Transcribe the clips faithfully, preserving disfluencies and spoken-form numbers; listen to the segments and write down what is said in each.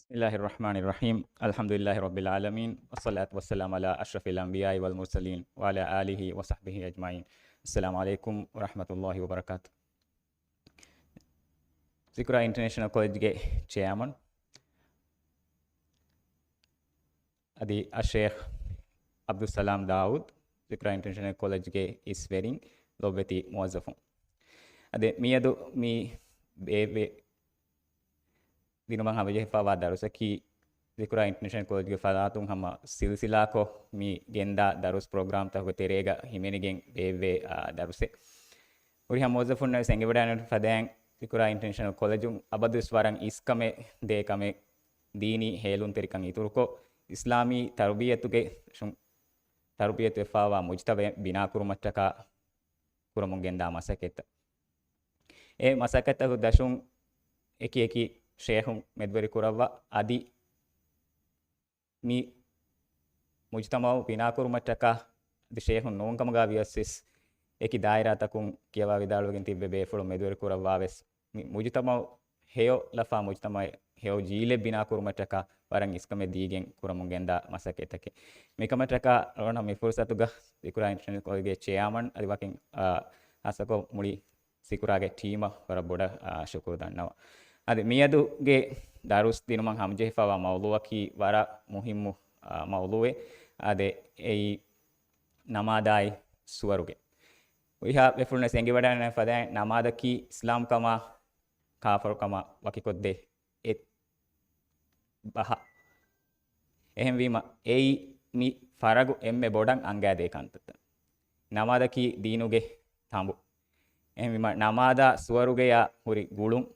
بسم الله الرحمن الرحيم. الحمد لله رب العالمين. والصلاة والسلام على أشرف الأنبياء والمرسلين وعلى آله وصحبه أجمعين. السلام عليكم ورحمة الله وبركاته. ޒިކުރާ އިންޓަރނޭޝަނަލް ކޮލެޖްގެ ޗެއާމަން އަދި އައްޝޭޚް ޢަބްދުއްސަލާމް ދާއޫދު، ޒިކުރާ އިންޓަރނޭޝަނަލް ކޮލެޖްގެ އިސްވެރިން، ލޮބުވެތި މުވައްޒަފުން. އަދި މިއަދު މި ބޭއްވޭ ދިނުމަށް ހަމަޖެހިފައިވާ ދަރުސަކީ، ޒިކުރާ އިންޓަރނޭޝަނަލް ކޮލެޖްގެ ފަރާތުން ހަމަ ސިލްސިލާކޮށް މި ގެންދާ ދަރުސް ޕްރޮގްރާމްތަކުގެ ތެރޭގަ ހިމެނިގެން ބޭއްވޭ، އާ، ދަރުސެއް. ހުރިހާ މުވައްޒަފުންނަށް ވެސް އެނގިވަޑައިގަންނަވާ ފަދައިން، ޒިކުރާ އިންޓަރނޭޝަނަލް ކޮލެޖުން އަބަދުވެސް ވަރަށް އިސްކަމެއް ދޭ ކަމެއް ދީނީ ހޭލުންތެރިކަން އިތުރުކޮށް، އިސްލާމީ ތަރުބިޔަތުގެ ޝު-، ތަރުބިޔަތުވެފައިވާ މުޖްތަމަޢެއް ބިނާކުރުމަށްޓަކާ ކުރަމުން ގެންދާ މަސައްކަތްތައް. އެ މަސައްކަތްތަކުގެ ދަށުން އެކި އެކި ޝޭޚުން މެދުވެރި ކުރައްވާ، އަދި މި މުޖްތަމަޢު ބިނާކުރުމަށްޓަކާ އަދި ޝޭޚުން ނޫންކަމުގަ ވިޔަސް ވެސް އެކި ދާއިރާތަކުން ކިޔަވާ ވިދާޅުވެގެން ތިއްބެވި ބޭފުޅުން މެދުވެރި ކުރައްވާ ވެސް މި މުޖުތަމަޢު ހެޔޮ ލަފާ މުޖުތަމަޢެއް ހެޔޮ ޖީލެއް ބިނާކުރުމަށްޓަކާ ވަރަށް އިސްކަމެއް ދީގެން ކުރަމުން ގެންދާ މަސައްކަތްތަކެއް. މިކަމަށްޓަކާ އަޅުގަނޑު މި ފުރުސަތުގަ ޒިކުރާ އިންޓަރނޭޝަނަލް ކޮލެޖްގެ ޗެއާމަން އަދި ވަކިން، އާ، ހާއްސަކޮށް މުޅި ޒިކުރާގެ ޓީމަށް ވަރަށް ބޮޑަށް، އާ، ޝުކުރު ދަންނަވަން. އަދި މިއަދުގެ ދަރުސް ދިނުމަށް ހަމަޖެހިފައިވާ މައުޟޫޢަކީ ވަރަށް މުހިއްމު، އާ، މައުޟޫޢެއް. އާދެ، އެއީ ނަމާދާއި ސުވަރުގެ. ހުރިހާ ބޭފުޅުންނަށް ވެސް އެނގިވަޑައިގަންނަވާ ފަދައިން، ނަމާދަކީ އިސްލާމްކަމާ ކާފަރުކަމާ ވަކިކޮށްދޭ އެއް ބަހަށް. އެހެންވީމަ، އެއީ މި ފަރަގު އެންމެ ބޮޑަށް އަންގައިދޭ ކަންތައްތައް. ނަމާދަކީ ދީނުގެ ތަނބު. އެހެންވީމަ، ނަމާދާ ސުވަރުގެޔާ ހުރި ގުޅުން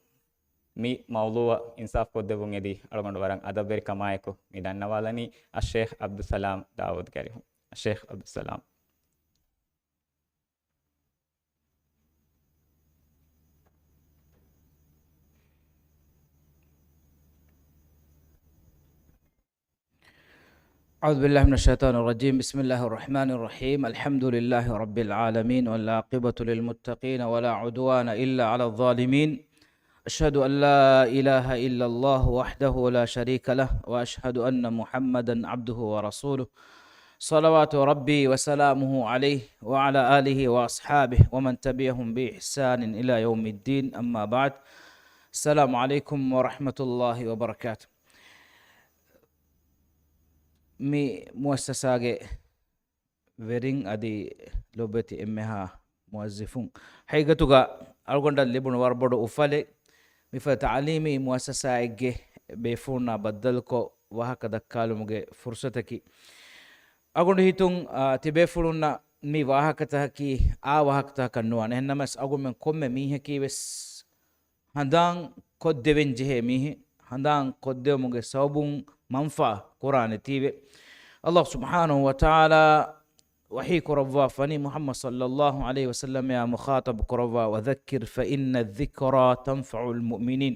މި މައުޟޫޢަށް އިންސާފް ކޮށްދެއްވުން އެދި އަޅުގަނޑު ވަރަށް އަދަބުވެރިކަމާއެކު މި ދަންނަވާލަނީ އައްޝޭޚް ޢަބްދުއްސަލާމް ދާއޫދުގެ އަރިހުން. އައްޝޭޚް ޢަބްދުއްސަލާމް. أعوذ بالله من الشيطان الرجيم. بسم الله الرحمن الرحيم. الحمد لله رب العالمين، والعاقبة للمتقين، ولا عدوان إلا على الظالمين. أشهد أن لا إله إلا الله وحده لا شريك له، وأشهد أن محمدا عبده ورسوله. صلوات ربي وسلامه عليه وعلى آله وأصحابه ومن تبعهم بإحسان إلى يوم الدين. أما بعد. السلام عليكم ورحمة الله وبركاته. މި މުއައްސަސާގެ ވެރިން އަދި ލޮބުވެތި އެންމެހާ މުވައްޒިފުން، ހަގީގަތުގަ އަޅުގަނޑަށް ލިބުނު ވަރަށް ބޮޑު އުފަލެއް، މިފަދަ ތަޢުލީމީ މުއައްސަސާއެއްގެ ބޭފުޅުންނާ ބައްދަލުކޮށް ވާހަކަ ދައްކާލުމުގެ ފުރުސަތަކީ. އަޅުގަނޑު ހިތުން، އާ، ތިބޭފުޅުންނަށް މި ވާހަކަތަކަކީ އާ ވާހަކަތަކަކަށް ނުވާނެ. އެހެންނަމަވެސް އަޅުގަނޑުމެން ކޮންމެ މީހަކީ ވެސް ހަނދާން ކޮށްދެވެން ޖެހޭ މީހެއް، ހަނދާން ކޮށްދެވުމުގެ ސަބަބުން މަންފާ ކުރާނެތީވެ. ﷲ ސުބްޙާނަހޫ ވަތަޢާލާ ވަޙީ ކުރައްވާފަނީ މުޙައްމަދު ޞައްލައްލާހު ޢަލައިހި ވަސައްލަމައާ މުޚާޠަބު ކުރައްވާ، وذكر فإن الذكرى تنفع المؤمنين.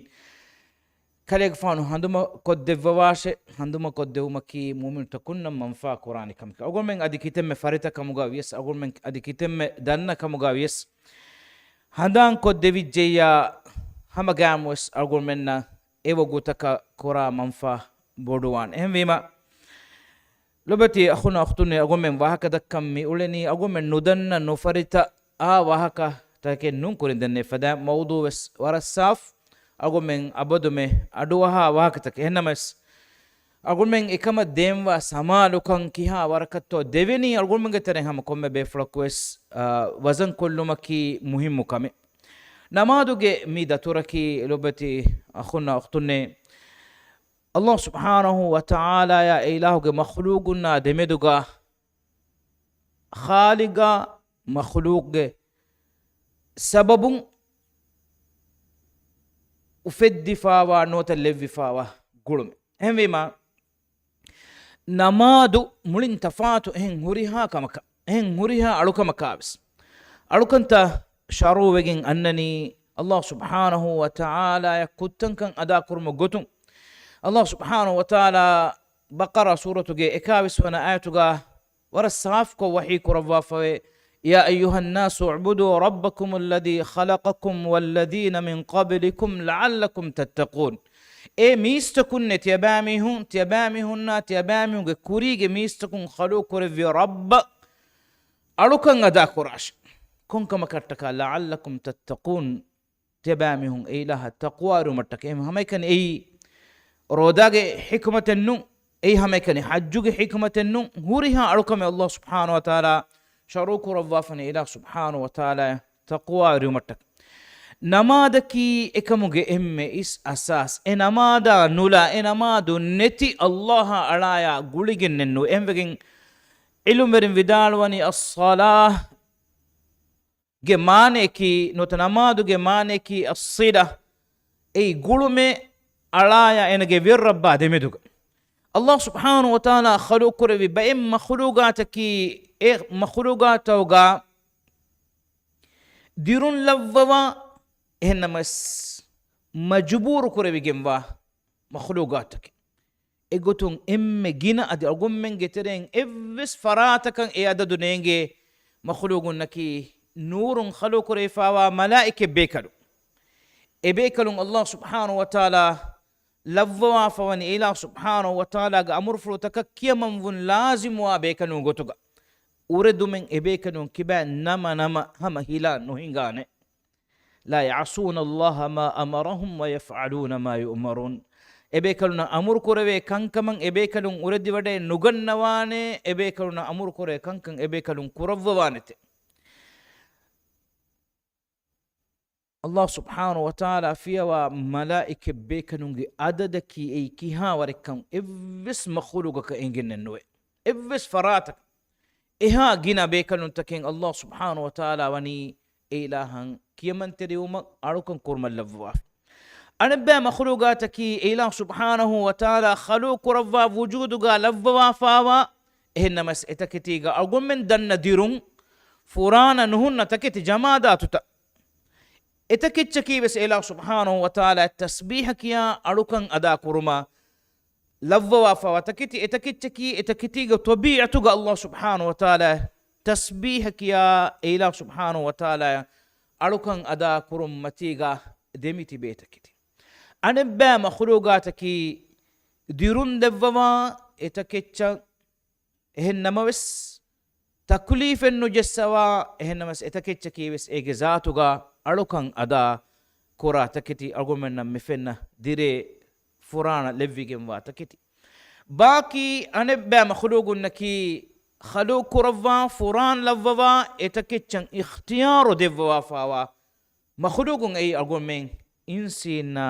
ކަލޭގެފާނު ހަނދުމަ ކޮށްދެއްވަވާށޭ، ހަނދުމަ ކޮށްދެވުމަކީ މުއުމިނުތަކުންނަށް މަންފާ ކުރާނެ ކަމެކޭ. އަޅުގަނޑުމެން އަދި ކިތަންމެ ފަރިތައް ކަމުގަ ވިޔަސް، އަޅުގަނޑުމެން އަދި ކިތަންމެ ދަންނަ ކަމުގަ ވިޔަސް، ހަނދާން ކޮށްދެވިއްޖެއްޔާ ހަމަގައިމުވެސް އަޅުގަނޑުމެންނަށް އެ ވަގުތަކަށް ކުރާ މަންފާ ބޮޑުވާނެ. އެހެންވީމަ، ލޮބުވެތި އަޚުންނާ އުޚްތުންނޭ، އަޅުގަނޑުމެން ވާހަކަ ދައްކަން މި އުޅެނީ އަޅުގަނޑުމެން ނުދަންނަ ނުފަރިތަ އާ ވާހަކަތަކެއް ނޫން ކުރިން ދެންނެވި ފަދަ މައުޟޫޢު ވެސް ވަރަށް ސާފު، އަޅުގަނޑުމެން އަބަދުމެ އަޑުއަހާ ވާހަކަތަކެއް. އެހެންނަމަވެސް، އަޅުގަނޑުމެން އެކަމަށް ދޭންވާ ސަމާލުކަން ކިހާ ވަރަކަށްތޯ ދެވެނީ، އަޅުގަނޑުމެންގެ ތެރެއިން ހަމަ ކޮންމެ ބޭފުޅަކުވެސް، އާ، ވަޒަން ކޮށްލުމަކީ މުހިއްމު ކަމެއް. ނަމާދުގެ މި ދަތުރަކީ ލޮބުވެތި އަޚުންނާ އުޚްތުންނޭ، ﷲ ސުބްޙާނަހޫ ވަތަޢާލާޔާ އެ އިލާހުގެ މަޚްލޫޤުންނާ ދެމެދުގަ ޚާލިޤާ މަޚްލޫޤުގެ ސަބަބުން އުފެއްދިފާވާ ނުވަތަ ލެއްވިފާވާ ގުޅުމެއް. އެހެންވީމާ، ނަމާދު މުޅިން ތަފާތު އެހެން ހުރިހާ ކަމަކަށް، އެހެން ހުރިހާ އަޅުކަމަކާވެސް، އަޅުކަންތައް ޝަރުޢުވެގެން އަންނަނީ، ﷲ ސުބްޙާނަހޫ ވަތަޢާލާޔަށް ކުށްތައްކަން އަދާކުރުމުގެ ގޮތުން. ﷲ ސުބްޙާނަހޫ ވަތަޢާލާ ބަޤަރާ ސޫރަތުގެ އެކާވީސް ވަނަ އާޔަތުގަ ވަރަށް ސާފުކޮށް ވަޙީ ކުރައްވާފަވޭ، يا أيها الناس اعبدوا ربكم الذي خلقكم والذين من قبلكم لعلكم تتقون. އެ މީސްތަކުންނެ ތިޔަބައިމީހުން، ތިޔަބައިމީހުންނާ ތިޔަބައިމީހުންގެ ކުރީގެ މީސްތަކުން ޚަލުޤު ކުރެއްވި ރައްބަށް އަޅުކަން އަދާ ކުރާށެ. ކޮންކަމަކަށްޓަކާ؟ لَعَلَّكُمْ تَتَّقُونَ. ތިޔަބައިމީހުން އެއިލާހަށް ތަޤްވާވެރިވުމަށްޓަކައި. އެހެން ހަމައެކަނި އެއީ ރޯދާގެ ޙިކުމަތެއް ނޫން، އެއީ ހަމައެކަނި ޙައްޖުގެ ޙިކުމަތެއް ނޫން، ހުރިހާ އަޅުކަމެއް ﷲ ސުބްޙާނަހޫ ވަތަޢާލާ ޝަރުޢު ކުރައްވާފަނީ އެއިލާހު ސުބްޙާނަހޫ ވަތަޢާލާ ތަޤްވާވެރިވުމަށްޓަކައި. ނަމާދަކީ އެކަމުގެ އެންމެ އިސް އަސާސް. އެ ނަމާދާ ނުލާ، އެ ނަމާދު ނެތި ﷲ އަށް އަޅާޔާ ގުޅިގެންނެއް ނުވޭ. އެހެންވެގެން ޢިލްމުވެރިން ވިދާޅުވަނީ، އައްޞަލާ ގެ މާނަޔަކީ، ނުވަތަ ނަމާދުގެ މާނަޔަކީ އައްޞިލަ، އެއީ ގުޅުމެއް އަޅާޔާ އޭނަގެ ވެރި ރައްބާ ދެމެދުގަ. ﷲ ސުބްޙާނަހޫ ވަތަޢާލާ ޚަލުޤު ކުރެއްވި ބައެއް މަޚްލޫޤާތަކީ، އެ މަޚްލޫޤާތުގަ ދިރުން ލައްވަވާ، އެހެންނަމަވެސް މަޖުބޫރު ކުރެވިގެންވާ މަޚްލޫޤާތަކެއް. އެގޮތުން އެންމެ ގިނަ އަދި އަޅުގަނޑުމެންގެ ތެރެއިން އެއްވެސް ފަރާތަކަށް އެ އަދަދު ނޭނގޭ މަޚްލޫޤުންނަކީ ނޫރުން ޚަލުޤު ކުރެވިފައިވާ މަލާއިކަ ބޭކަލުން. އެ ބޭކަލުން ﷲ ސުބްޙާނަހޫ ވަތަޢާލާ ލައްވަވާފަވަނީ އެއިލާހު ސުބްޙާނަހޫ ވަތަޢާލާގެ އަމުރުފުޅުތަކަށް ކިޔަމަންވުން ލާޒިމުވާ ބޭކަލުން ގޮތުގަ. އުރެދުމެއް އެ ބޭކަލުން ކިބައިން ނަމަ ނަމަ ހަމަ ހިލާ ނުހިނގާނެ. لا يعصون الله ما أمرهم ويفعلون ما يؤمرون. އެބޭކަލުންނަށް އަމުރު ކުރެވޭ ކަންކަމަށް އެބޭކަލުން އުރެދިވަޑައެއް ނުގަންނަވާނެ، އެބޭކަލުންނަށް އަމުރު ކުރޭ ކަންކަން އެބޭކަލުން ކުރައްވަވާނެތެ. ﷲ ސުބްޙާނަހޫ ވަތަޢާލާ ފިޔަވާ މަލާއިކަ ބޭކަލުންގެ އަދަދަކީ އެއީ ކިހާވަރެއްކަން އެއްވެސް މަޚްލޫޤަކަށް އެނގެންނެއް ނުވޭ. އެއްވެސް ފަރާތަކަށް އެހާ ގިނަ ބޭކަލުންތަކެއް ﷲ ސުބްޙާނަހޫ ވަތަޢާލާ ވަނީ އެއިލާހަށް ކިޔަމަންތެރިވުމަށް އަޅުކަން ކުރުމަށް ލައްވަވާފަ. އަނެއްބައި މަޚްލޫޤާތަކީ އެއިލާހު ސުބްޙާނަހޫ ވަތަޢާލާ ޚަލުޤު ކުރައްވާ ވުޖޫދުގަ ލައްވަވާފައިވާ، އެހެންނަމަވެސް އެތަކެތީގަ އަޅުގަނޑުމެން ދަންނަ ދިރުން ފުރާނަ ނުހުންނަ ތަކެތި ޖަމާދާތުތައް. އެތަކެއްޗަކީ ވެސް އެއިލާހު ސުބްޙާނަހޫ ވަތަޢާލާ ތަސްބީޙަ ކިޔާ އަޅުކަން އަދާ ކުރުމަށް ލައްވަވާފައިވާ ތަކެތި. އެތަކެއްޗަކީ އެތަކެތީގެ ޠަބީޢަތުގަ ﷲ ސުބްޙާނަހޫ ވަތަޢާލާ ތަސްބީޙަ ކިޔާ އެއިލާހު ސުބްޙާނަހޫ ވަތަޢާލާ އަޅުކަން އަދާ ކުރުން މަތީގަ ދެމިތިބޭ ތަކެތި. އަނެއްބައި މަޚްލޫޤާތަކީ ދިރުން ދެއްވަވާ އެތަކެއްޗަށް އެހެން ނަމަވެސް، ތަކުލީފެއް ނުޖެއްސަވާ، އެހެން ނަމަވެސް އެތަކެއްޗަކީ ވެސް އޭގެ ޒާތުގަ އަޅުކަން އަދާ ކުރާ ތަކެތި، އަޅުގަނޑުމެންނަށް މި ފެންނަ ދިރޭ ފުރާނަ ލެއްވިގެންވާ ތަކެތި. ބާކީ އަނެއްބައި މަޚްލޫޤުންނަކީ ޚަލުޤު ކުރައްވާ، ފުރާނަ ލައްވަވާ، އެތަކެއްޗަށް އިޚްތިޔާރު ދެއްވަވާފައިވާ މަޚްލޫޤުން އެއީ އަޅުގަނޑުމެން އިންސީންނާ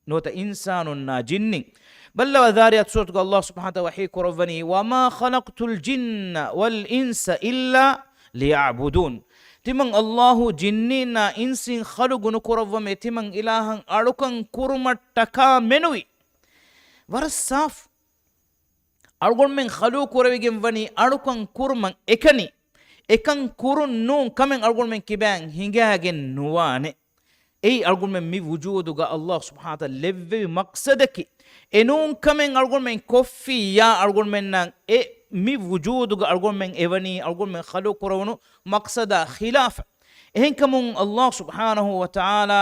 ނުވަތަ އިންސާނުންނާ ޖިންނިން. ބައްލަވާ ޛާރިޔާތު ސޫރަތުގަ ﷲ ސުބްޙާނަހޫ ވަތަޢާލާ ވަޙީ ކުރައްވަނީ، وما خلقت الجن والإنس إلا ليعبدون. ތިމަން ﷲ ޖިންނީންނާ އިންސީން ޚަލުޤު ނުކުރައްވަމޭ، ތިމަން އިލާހަށް އަޅުކަން ކުރުމަށްޓަކާ މެނުވީ. ވަރަށް ސާފު. އަޅުގަނޑުމެން ޚަލުޤު ކުރެވިގެން ވަނީ އަޅުކަން ކުރުމަށް އެކަނި، އެކަން ކުރުން ނޫން ކަމެއް އަޅުގަނޑުމެން ކިބައިން ހިނގައިގެން ނުވާނެ. އެއީ އަޅުގަނޑުމެން މި ވުޖޫދުގަ ﷲ ސުބްޙާނަހޫ ވަތަޢާލާ ލެއްވެވި މަޤްޞަދަކީ. އެނޫން ކަމެއް އަޅުގަނޑުމެން ކޮށްފިއްޔާ އަޅުގަނޑުމެންނަށް އެ މި ވުޖޫދުގަ އަޅުގަނޑުމެން އެވަނީ އަޅުގަނޑުމެން ޚަލުޤު ކުރެވުނު މަޤްޞަދާ ޚިލާފަށް. އެހެންކަމުން ﷲ ސުބްޙާނަހޫ ވަތަޢާލާ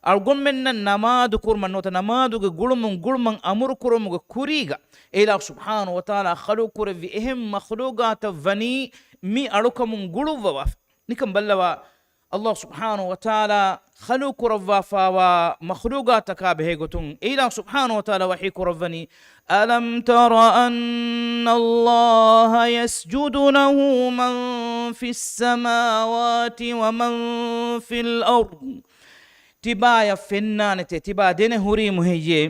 އަޅުގަނޑުމެންނަށް ނަމާދު ކުރުމަށް ނުވަތަ ނަމާދުގެ ގުޅުމުން ގުޅުމަށް އަމުރު ކުރުމުގެ ކުރީގަ އެއިލާހު ސުބްޙާނަހޫ ވަތަޢާލާ ޚަލުޤު ކުރެއްވި އެހެން މަޚްލޫޤާތަށް ވަނީ މި އަޅުކަމުން ގުޅުއްވަވާފަ. ނިކަން ބައްލަވާ، ﷲ ސުބްޙާނަހޫ ވަތަޢާލާ ޚަލުޤު ކުރައްވާފައިވާ މަޚްލޫޤާތަކާ ބެހޭގޮތުން އެއިލާހު ސުބްޙާނަހޫ ވަތަޢާލާ ވަޙީ ކުރައްވަނީ، ألم تر أن الله يسجد له من في السماوات ومن في الأرض. ތިބާޔަށް ފެންނާނެތެ، ތިބާ ދެނެ ހުރީމު ހެއްޔޭ؟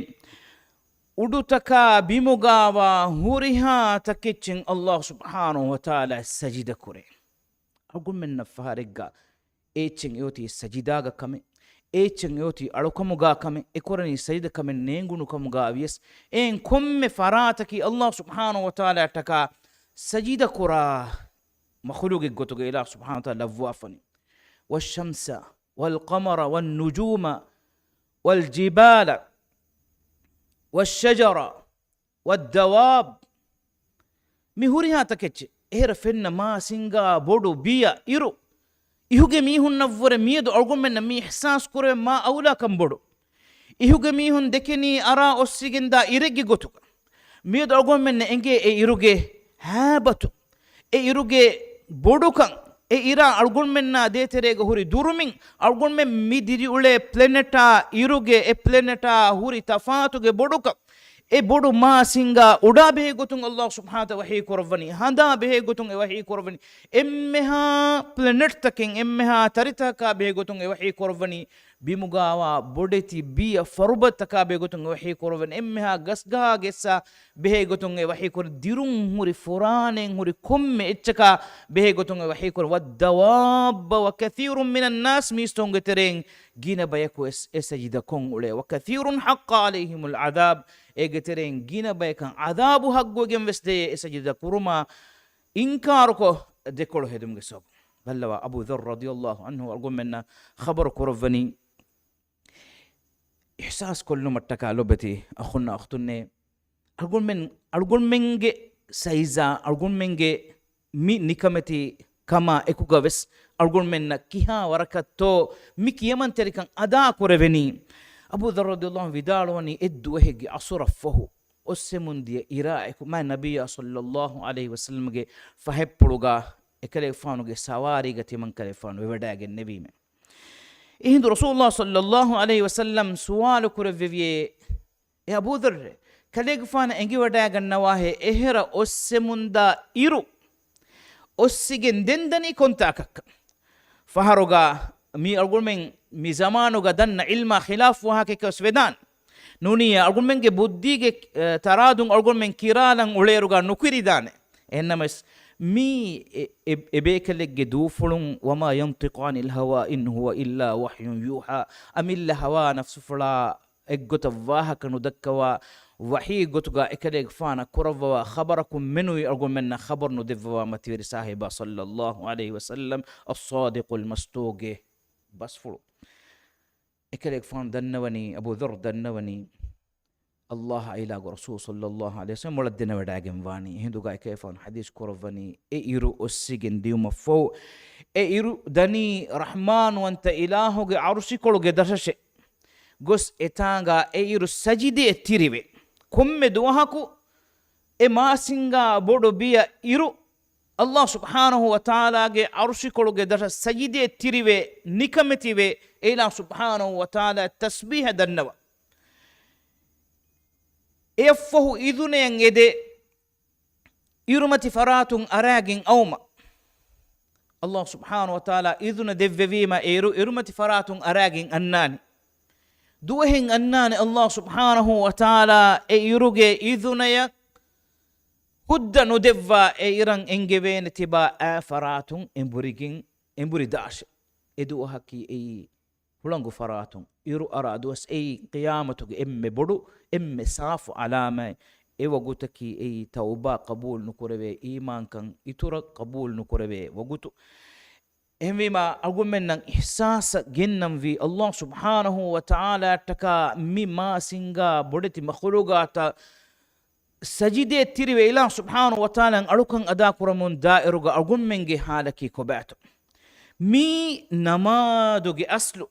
އުޑުތަކާ ބިމުގާވާ ހުރިހާ ތަކެއްޗެއް ﷲ ސުބްޙާނަހޫ ވަތަޢާލާ ސަޖިދަ ކުރޭ. އަޅުގަނޑުމެންނަށް ފަހަރެއްގަ އޭއްޗެއް އެއޮތީ ސަޖިދާގަ ކަމެއް، އޭއްޗެއް އެއޮތީ އަޅުކަމުގާ ކަމެއް، އެކުރަނީ ސަޖިދަ ކަމެއް ނޭނގުނު ކަމުގާ ވިޔަސް، އެއިން ކޮންމެ ފަރާތަކީ ﷲ ސުބްޙާނަހޫ ވަތަޢާލާއަށްޓަކާ ސަޖިދަ ކުރާ މަޚުލޫގެއް ގޮތުގަ އިލާހު ސުބްޙާނަހޫ ވަތަޢާލާ ލައްވާފަނީ. والشمس والقمر والنجوم والجبال والشجر والدواب. މި ހުރިހާ ތަކެއްޗެއް. އެހެރަ ފެންނަ މާ، ސިންގާ، ބޮޑު، ބިޔަ، އިރު. އިހުގެ މީހުންނަށްވުރެ މިއަދު އަޅުގަނޑުމެންނަށް މި އިޙްސާސް ކުރެވެން މާ އައުލާކަން ބޮޑު. އިހުގެ މީހުން ދެކެނީ އަރާ އޮއްސިގެންދާ އިރެއްގެ ގޮތުގަ. މިއަދު އަޅުގަނޑުމެންނަށް އެނގޭ އެ އިރުގެ ހައިބަތު، އެ އިރުގެ ބޮޑުކަން، އެ އިރާ އަޅުގަނޑުމެންނާ ދޭތެރޭގަ ހުރި ދުރުމިން، އަޅުގަނޑުމެން މި ދިރިއުޅޭ ޕްލެނެޓާ އިރުގެ އެ ޕްލެނެޓާ ހުރި ތަފާތުގެ ބޮޑުކަން، އެ ބޮޑު މާ ސިންގާ އުޑާ ބެހޭ ގޮތުން އައްލާހު ސުބްޙާނަހު ވަތަޢާލާ ވަޙީ ކުރައްވަނީ، ހަނދާ ބެހޭ ގޮތުން އެ ވަޙީ ކުރައްވަނީ، އެންމެހާ ޕްލެނެޓްތަކެއް، އެންމެހާ ތަރިތަކާ ބެހޭ ގޮތުން އެ ވަޙީ ކުރައްވަނީ، ބިމުގާވާ ބޮޑެތި ބިޔަ ފަރުބަތަކާ ބެހޭ ގޮތުން އެ ވަޙީ ކުރައްވަނީ، އެންމެހާ ގަސްގަހާ ގެއްސާ ބެހޭ ގޮތުން އެ ވަޙީ ކުރައްވަނީ، ދިރުން ހުރި ފުރާނައިން ހުރި ކޮންމެ އެއްޗަކާ ބެހޭ ގޮތުން އެ ވަޙީ ކުރައްވަނީ، وَالدَّوَابَّ وَكَثِيرٌ مِنَ النَّاسِ، މީސްތަކުންގެ ތެރެއިން ގިނަ ބަޔަކު ވެސް އެ ސަޖިދަ ކޮށް އުޅޭ، وَكَثِيرٌ حَقَّ عَلَيْهِمُ الْعَذَابُ، އޭގެ ތެރެއިން ގިނަ ބަޔަކަށް ޢަޛާބު ޙައްޤުވެގެން ވެސް ދޭ، އެ ސަޖިދަ ކުރުމާ އިންކާރުކޮށް ދެކޮޅު ހެދުމުގެ ސަބަބުން. ބައްލަވާ، އަބޫ ޛައްރު ރަޟިޔައްލާހު ޢަންހު އަޅުގަނޑުމެންނަށް ޚަބަރު ކުރައްވަނީ، އިޙްސާސް ކޮށްލުމަށްޓަކާ ލޮބެތި އަޚުންނާ އުޚްތުންނޭ، އަޅުގަނޑުމެން، އަޅުގަނޑުމެންގެ ސައިޒާ، އަޅުގަނޑުމެންގެ މި ނިކަމެތި ކަމާ އެކުގަ ވެސް އަޅުގަނޑުމެންނަށް ކިހާ ވަރަކަށްތޯ މި ކިޔަމަންތެރިކަން އަދާ ކުރެވެނީ؟ އަބޫ ޛައްރު ރަޟިޔައްލާހު ވިދާޅުވަނީ، އެއްދުވަހެއްގެ ޢަޞުރަށްފަހު އޮއްސެމުންދިޔަ އިރާއެކު މާތް ނަބިއްޔާ ޞައްލައްލާހު ޢަލައިހި ވަސައްލަމްގެ ފަހެއްޕުޅުގަ އެކަލޭގެފާނުގެ ސަވާރީގަ ތިމަންކަލޭގެފާނު ވެވަޑައިގެންނެވީމެ. އެހިނދު ރަސޫލުﷲ ޞައްލައްލާހު ޢަލައިހި ވަސައްލަމް ސުވާލު ކުރެއްވެވިއޭ، އޭ އަބޫ ޛައްރޭ، ކަލޭގެފާނަށް އެނގިވަޑައިގަންނަވާހޭ، އެހެރަ އޮއްސެމުންދާ އިރު އޮއްސިގެން ދެން ދަނީ ކޮންތާކަކަށް؟ ފަހަރުގަ މީ އަޅުގަނޑުމެން މި ޒަމާނުގަ ދަންނަ ޢިލްމާ ޚިލާފު ވާހަކައެއް ވެސް ވެދާނެ. ނޫނީ އަޅުގަނޑުމެންގެ ބުއްދީގެ، އެ، ތަރާދުން އަޅުގަނޑުމެން ކިރާލަން އުޅޭއިރުގަ ނުކިރިދާނެ. އެހެންނަމަވެސް މީ އެ، އެ، އެބޭކަލެއްގެ ދޫފުޅުން، وَمَا يَنطِقُ عَنِ الْهَوَىٰ إِنْ هُوَ إِلَّا وَحْيٌ يُوحَىٰ، އަމިއްލަ ހަވާ ނަފްސުފުޅާ އެއްގޮތަށް ވާހަކަ ނުދައްކަވާ، ވަޙީ ގޮތުގަ އެކަލޭގެފާނަށް ކުރައްވަވާ ޚަބަރަކުން މެނުވީ އަޅުގަނޑުމެންނަށް ޚަބަރު ނުދެއްވަވާ މަތިވެރި ސާހިބާ ޞައްލައްލާހު ޢަލައިހި ވަސައްލަމް، އައްޞާދިޤުލް މަޞްދޫޤުގެ ބަސްފުޅު. އެކަލޭގެފާނު ދަންނަވަނީ، އަބޫ ޛައްރު ދަންނަވަނީ، އައްލާހާ އިލާހުގެ ރަސޫލު ޞައްލައްލާހު ޢަލައިހި ވަސައްލަމް މޮޅަށް ދެނެވަޑައިގެން ވާނީ. އެހިނދުގަ އެކަލޭގެފާނު ޙަދީޘް ކުރައްވަނީ، އެ އިރު އޮއްސިގެން ދިޔުމަށްފަހު، އެ އިރު ދަނީ ރަޙްމާންވަންތަ އިލާހުގެ ޢަރުޝިކޮޅުގެ ދަށަށޭ. ގޮސް އެތާނގަ އެ އިރު ސަޖިދައަށް ތިރިވޭ. ކޮންމެ ދުވަހަކު އެ މާސިންގާ ބޮޑު ބިޔަ އިރު އައްލާހު ސުބްޙާނަހު ވަތަޢާލާގެ ޢަރުޝިކޮޅުގެ ދަށަށް ސަޖިދައަށް ތިރިވޭ، ނިކަމެތިވޭ، އެ އިލާހު ސުބްޙާނަހު ވަތަޢާލާ ތަސްބީޙަ ދަންނަވާ. އެއަށްފަހު އިޛުނަޔަށް އެދޭ، އިރުމަތި ފަރާތުން އަރާގެން އައުމަށް. އައްލާހު ސުބްޙާނަހު ވަތަޢާލާ އިޛުނަ ދެއްވެވީމަ އޭރު އިރުމަތި ފަރާތުން އަރާގެން އަންނާނީ. ދުވަހެއް އަންނާނެ އައްލާހު ސުބްޙާނަހު ވަތަޢާލާ އެ އިރުގެ އިޛުނަޔަށް ހުއްދަ ނުދެއްވާ، އެ އިރަށް އެންގެވޭނެ ތިބާ އާ ފަރާތުން އެނބުރިގެން، އެނބުރި ދާށޭ. އެ ދުވަހަކީ އެއީ ހުޅަނގު ފަރާތުން އިރު އަރާ ދުވަސް، އެއީ ޤިޔާމަތުގެ އެންމެ ބޮޑު، އެންމެ ސާފު ޢަލާމާތް. އެ ވަގުތަކީ އެއީ ތައުބާ ޤަބޫލު ނުކުރެވޭ، އީމާންކަން އިތުރަށް ޤަބޫލު ނުކުރެވޭ ވަގުތު. އެހެންވީމާ، އަޅުގަނޑުމެންނަށް އިޙްސާސަށް ގެންނަންވީ، އައްލާހު ސުބްޙާނަހު ވަތަޢާލާއަށްޓަކާ މި މާ ސިންގާ ބޮޑެތި މަޚުލޫޤާތަށް ސަޖިދައަށް ތިރިވެ އިލާހު ސުބްޙާނަހު ވަތަޢާލާއަށް އަޅުކަން އަދާކުރަމުން ދާއިރުގަ އަޅުގަނޑުމެންގެ ޙާލަކީ ކޮބާތޯ؟ މީ ނަމާދުގެ އަސްލު.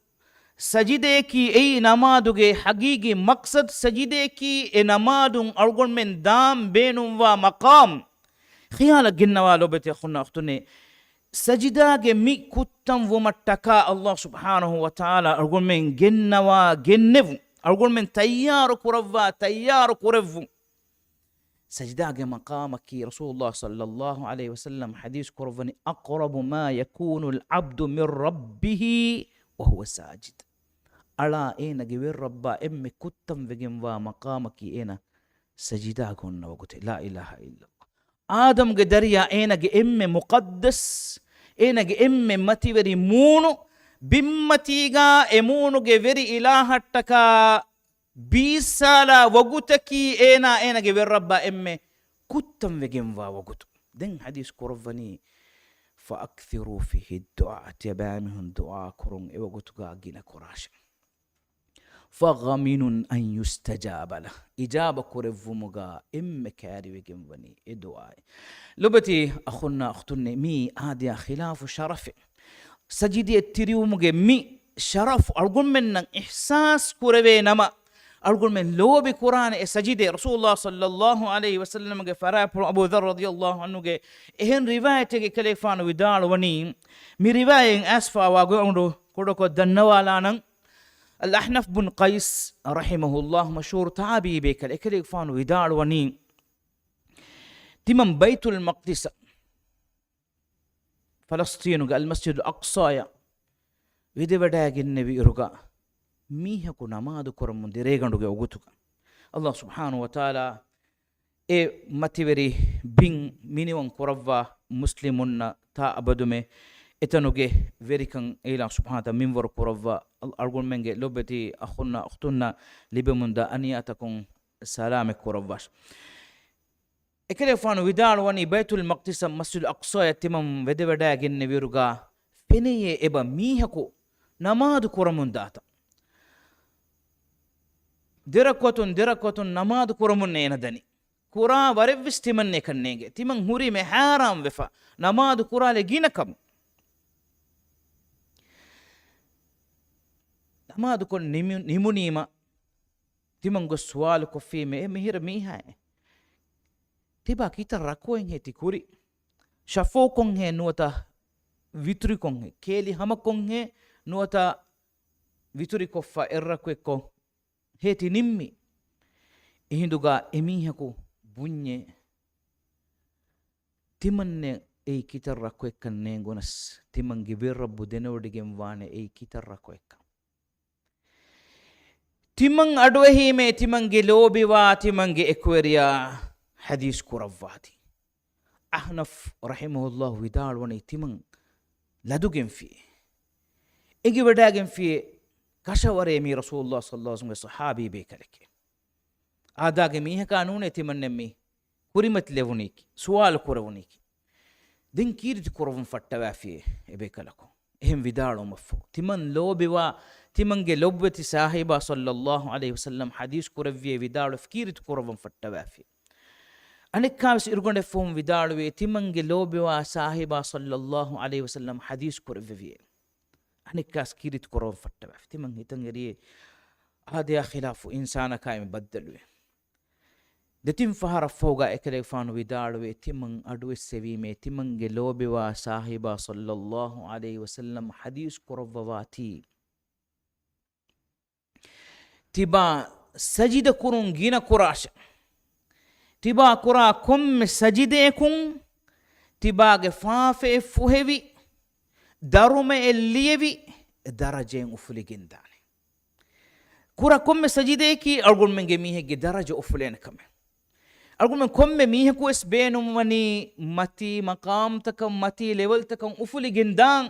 ސަޖިދަޔަކީ އެއީ ނަމާދުގެ ޙަޤީޤީ މަޤްޞަދު. ސަޖިދަޔަކީ އެ ނަމާދުން އަޅުގަނޑުމެން ދާން ބޭނުންވާ މަޤާމު. ޚިޔާލަށް ގެންނަވާ ލޮބެތި އަޚުންނާ އުޚްތުންނޭ، ސަޖިދާގެ މި ކުއްތަން ވުމަށްޓަކާ އައްލާހު ސުބްޙާނަހު ވަތަޢާލާ އަޅުގަނޑުމެން ގެންނަވާ ގެންނެވުން، އަޅުގަނޑުމެން ތައްޔާރު ކުރައްވާ ތައްޔާރު ކުރެއްވުން. ސަޖިދާގެ މަޤާމަކީ ރަސޫލުﷲ ޞައްލައްލާހު ޢަލައިހި ވަސައްލަމް ޙަދީޘް ކުރައްވަނީ، أَقْرَبُ مَا يَكُونُ الْعَبْدُ مِنْ رَبِّهِ وَهُوَ سَاجِدٌ. އަޅާ އޭނަގެ ވެރިރައްބާ އެންމެ ކުއްތަން ވެގެންވާ މަޤާމަކީ އޭނަ ސަޖިދާގަ އޮންނަ ވަގުތެއް. لا إله إلا الله. އާދަމްގެ ދަރިޔާ އޭނަގެ އެންމެ މުޤައްދަސް، އޭނަގެ އެންމެ މަތިވެރި މޫނު، ބިންމަތީގާ އެ މޫނުގެ ވެރި އިލާހަށްޓަކާ ބީއްސާލާ ވަގުތަކީ އޭނާ އޭނަގެ ވެރިރައްބާ އެންމެ ކުއްތަން ވެގެންވާ ވަގުތު. ދެން ޙަދީޘް ކުރައްވަނީ، فَأَكْثِرُوا فِيهِ الدُّعَاءَ، ތިޔަބައިމީހުން ދުޢާ ކުރުން އެވަގުތުގާ ގިނަ ކުރާށެ. فَغَمِنٌ أَنْ يُسْتَجَابَ لَهُ، އިޖާބަ ކުރެއްވުމުގާ އެންމެ ކައިރިވެގެންވަނީ އެ ދުޢާއެއް. ލޮބެތި އަޚުންނާ އުޚްތުންނޭ، މީ އާދަޔާ ޚިލާފު ޝަރަފެއް. ސަޖިދައަށް ތިރިވުމުގެ މި ޝަރަފު އަޅުގަނޑުމެންނަށް އިޙްސާސް ކުރެވޭ ނަމަ، އަޅުގަނޑުމެން ލޯބި ކުރާނެ އެ ސަޖިދަ. ރަސޫލުﷲ ޞައްލައްލާހު ޢަލައިހި ވަސައްލަމްގެ ފަރާތްޕުޅު އަބޫ ޛައްރު ރަޟިޔައްލާހު ޢަންހުގެ އެހެން ރިވާޔަތެއް އެކަލޭގެފާނު ވިދާޅުވަނީ، މި ރިވާޔަތް އައިސްފަވާ ގޮތުން ކުޑަކޮށް ދަންނަވާލާނަން. އަލްއަޙްނަފް ބުން ޤައިސް ރަޙިމަހުﷲ، މަޝްހޫރު ތާބިޢީ ބޭކަލެއް، އެކަލޭގެފާނު ވިދާޅުވަނީ، ތިމަން ބައިތުލް މަޤްދިސަށް، ފަލަސްޠީނުގެ އަލްމަސްޖިދުލް އަޤްޞާޔަށް ވެދެވަޑައިގެންނެވިއިރުގަ، މީހަކު ނަމާދު ކުރަމުން ދިރޭގަނޑުގެ އުގުތުގަ. އަލްލާހު ސުބްޙާނަހު ވަތަޢާލާ އެ މަތިވެރި ބިން މިނިވަން ކުރައްވާ، މުސްލިމުންނަށް ތާ އަބަދުމެ އެތަނުގެ ވެރިކަން އިލާހު ސުބްޙާނަހު ވަތަޢާލާ މިންވަރު ކުރައްވާ. އަޅުގަނޑުމެންގެ ލޮބެތި އަޚުންނާ އުޚްތުންނަށް ލިބެމުންދާ އަނިޔާތަކުން ސަލާމަތް ކުރައްވާށި. އެކަލޭގެފާނު ވިދާޅުވަނީ، ބައިތުލް މަޤްދިސަށް މަސްޖިދުލް އަޤްޞާޔަށް ތިމަން ވެދެވަޑައިގެންނެވިއިރުގަ ފެނެޔޭ އެބަ މީހަކު ނަމާދު ކުރަމުން ދާތަން. ދެރަކުޢަތުން ދެރަކުޢަތުން ނަމާދު ކުރަމުން އޭނަ ދަނީ. ކުރާ ވަރެއްވެސް ތިމަން އެކަން ނޭނގޭ. ތިމަން ހުރީމޭ ހައިރާންވެފަ ނަމާދު ކުރާލެއް ގިނަ ކަމުން. ނަމާދުކޮށް ނިމު-، ނިމުނީމަ ތިމަން ގޮސް ސުވާލު ކޮށްފީމޭ، އެ މިހިރަ މީހާއޭ، ތިބާ ކިތައް ރަކުޢަތްހޭ ތި ކުރީ؟ ޝަފުޢުކޮންހޭ ނުވަތަ ވިތުރިކޮންހޭ؟ ކޭލި ހަމަކޮންހޭ ނުވަތަ ވިތުރިކޮށްފަ އެއްރަކުޢަތްކޮށް ހޭ ތި ނިންމީ؟ އެހިނދުގަ އެމީހަކު ބުންޏޭ، ތިމަންނެ އެއީ ކިތައް ރަކުޢަތްކަން ނޭނގުނަސް، ތިމަންގެ ވެރިރައްބު ދެނެވޮޑިގެންވާނެ އެއީ ކިތައް ރަކުޢަތްކަން. ތިމަން އަޑުއެހީމޭ ތިމަންގެ ލޯބިވާ ތިމަންގެ އެކުވެރިޔާ ޙަދީޘް ކުރައްވާތީ. އަޙްނަފް ރަޙިމަހުﷲ ވިދާޅުވަނީ ތިމަން ލަދުގެންފިޔޭ، އެނގިވަޑައިގެންފިޔޭ ކަށަވަރޭ މީ ރަސޫލުﷲ ޞައްލައްލާހު ޢަލައިހި ވަސައްލަމްގެ ޞަޙާބީ ބޭކަލެކޭ. އާދާގެ މީހަކާ ނޫނޭ ތިމަންނެއް މި ކުރިމަތިލެވުނީކީ، ސުވާލު ކުރެވުނީކީ. ދެން ކީރިތި ކުރަވަން ފައްޓަވާފިޔޭ އެބޭކަލަކު. އެހެން ވިދާޅުވުމަށްފަހު، ތިމަން ލޯބިވާ ތިމަންގެ ލޮބުވެތި ސާހިބާ ޞައްލައްލާހު ޢަލައިހި ވަސައްލަމް ޙަދީޘް ކުރެއްވިޔޭ ވިދާޅުވެފަ ކީރިތި ކުރަވަން ފައްޓަވާފިޔޭ. އަނެއްކާވެސް އިރުގަނޑެއް ފަހުން ވިދާޅުވީ، ތިމަންގެ ލޯބިވާ ސާހިބާ ޞައްލައްލާހު ޢަލައިހި ވަސައްލަމް ޙަދީޘް ކުރެއްވެވިޔޭ. އަނެއްކާސް ކީރިތި ކުރަވަން ފައްޓަވާފި. ތިމަން ހިތަށް އެރިޔޭ އާދަޔާ ޚިލާފު އިންސާނަކާއި މި ބައްދަލުވޭ. ދެތިން ފަހަރަށް ފަހުގަ އެކަލޭގެފާނު ވިދާޅުވޭ، ތިމަން އަޑުއެއްސެވީމޭ، ތިމަންގެ ލޯބިވާ ސާހިބާ ޞައްލައްލާހު ޢަލައިހި ވަސައްލަމް ޙަދީޘް ކުރައްވަވާތީ. ތިބާ ސަޖިދަ ކުރުން ގިނަ ކުރާށެ. ތިބާ ކުރާ ކޮންމެ ސަޖިދަޔަކުން ތިބާގެ ފާފައެއް ފުހެވި، ދަރުމައެއް ލިޔެވި، ދަރަޖައެއް އުފުލިގެންދާނެ. ކުރާ ކޮންމެ ސަޖިދަޔަކީ އަޅުގަނޑުމެންގެ މީހެއްގެ ދަރަޖަ އުފުލޭނެ ކަމެއް. އަޅުގަނޑުމެން ކޮންމެ މީހަކުވެސް ބޭނުންވަނީ މަތީ މަޤާމްތަކަށް، މަތީ ލެވެލްތަކަށް އުފުލިގެންދާން.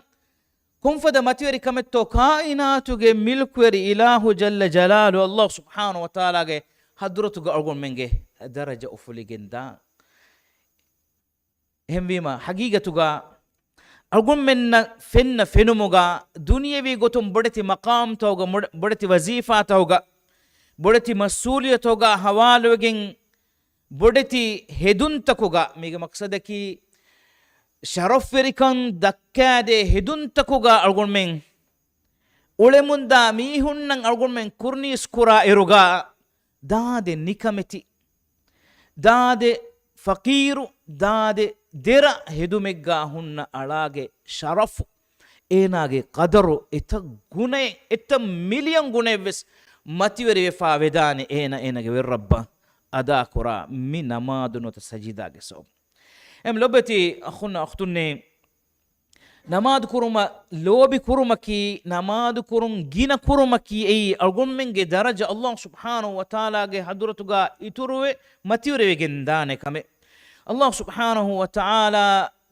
ކޮންފަދަ މަތިވެރި ކަމެއްތޯ ކާއިނާތުގެ މިލްކުވެރި އިލާހު ޖައްލަ ޖަލާލު އައްލާހު ސުބްޙާނަހު ވަތަޢާލާގެ ޙަޟްރަތުގަ އަޅުގަނޑުމެންގެ ދަރަޖަ އުފުލިގެންދާން. އެހެންވީމަ، ޙަޤީޤަތުގަ އަޅުގަނޑުމެންނަށް ފެންނަ ފެނުމުގަ، ދުނިޔެވީ ގޮތުން ބޮޑެތި މަޤާމްތަކުގަ، ބޮޑެ-، ބޮޑެތި ވަޒީފާތަކުގަ، ބޮޑެތި މަސްއޫލިއްޔަތުތަކުގަ ހަވާލުވެގެން، ބޮޑެތި ހެދުންތަކުގަ، މީގެ މަޤްޞަދަކީ، ޝަރަފްވެރިކަން ދައްކާދޭ ހެދުންތަކުގަ އަޅުގަނޑުމެން އުޅެމުންދާ މީހުންނަށް އަޅުގަނޑުމެން ކުރުނީސް ކުރާ އިރުގަ، ދާދެ ނިކަމެތި، ދާދެ ފަޤީރު، ދާދެ ދެރަ ހެދުމެއްގަ ހުންނަ އަޅާގެ ޝަރަފު، އޭނާގެ ޤަދަރު އެތައް ގުނައެއް، އެތައް މިލިއަން ގުނައެއްވެސް މަތިވެރިވެފާ ވެދާނެ އޭނަ އޭނާގެ ވެރިރައްބަށް އަދާކުރާ މި ނަމާދު ނުވަތަ ސަޖިދާގެ ސަބަބުން. އެމް ލޮބެތި އަޚުންނާ އުޚްތުންނޭ، ނަމާދު ކުރުމަށް ލޯބި ކުރުމަކީ، ނަމާދު ކުރުން ގިނަ ކުރުމަކީ އެއީ އަޅުގަނޑުމެންގެ ދަރަޖަ އައްލާހު ސުބްޙާނަހު ވަތަޢާލާގެ ޙަޟްރަތުގަ އިތުރުވެ މަތިވެރިވެގެން ދާނެ ކަމެއް. އައްލާހު ސުބްޙާނަހު ވަތަޢާލާ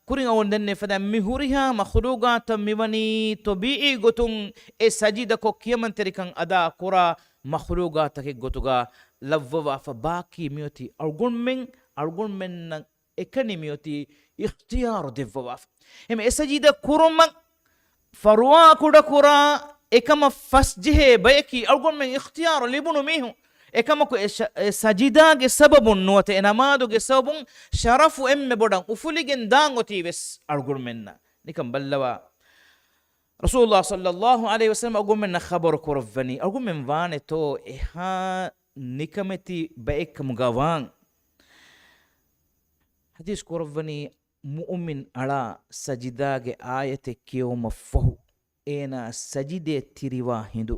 ކުރިން އަޅުގަނޑު ދެންނެވި ފަދަ މި ހުރިހާ މަޚްލޫޤާތަށް މިވަނީ ޠަބީޢީ ގޮތުން އެ ސަޖިދަކޮށް ކިޔަމަންތެރިކަން އަދާ ކުރާ މަޚްލޫޤާތަކެއް ގޮތުގަ ލައްވަވާފަ، ބާކީ މިއޮތީ އަޅުގަނޑުމެން، އަޅުގަނޑުމެންނަށް އެކަނި މިއޮތީ އިޚްތިޔާރު ދެއްވަވާފަ. އެމެ އެ ސަޖިދަ ކުރުމަށް ފަރުވާ ކުޑަކުރާ އެކަމަށް ފަސްޖެހޭ ބަޔަކީ އަޅުގަނޑުމެން އިޚްތިޔާރު ލިބުނު މީހުން. އެކަމަކު އެ ޝަ-، އެ ސަޖިދާގެ ސަބަބުން ނުވަތަ އެ ނަމާދުގެ ސަބަބުން ޝަރަފު އެންމެ ބޮޑަށް އުފުލިގެން ދާން އޮތީ ވެސް އަޅުގަނޑުމެންނަށް. ނިކަން ބައްލަވާ. ރަސޫލުﷲ ޞައްލައްލާހު ޢަލައިހި ވަސައްލަމަ އަޅުގަނޑުމެންނަށް ޚަބަރު ކުރައްވަނީ، އަޅުގަނޑުމެން ވާނެތޯ އެހާ ނިކަމެތި ބައެއްކަމުގަ ވާން. ޙަދީޘް ކުރައްވަނީ، މުއުމިން އަޅާ ސަޖިދާގެ އާޔަތެއް ކިޔެވުމަށްފަހު، އޭނާ ސަޖިދަޔަށް ތިރިވާ ހިނދު،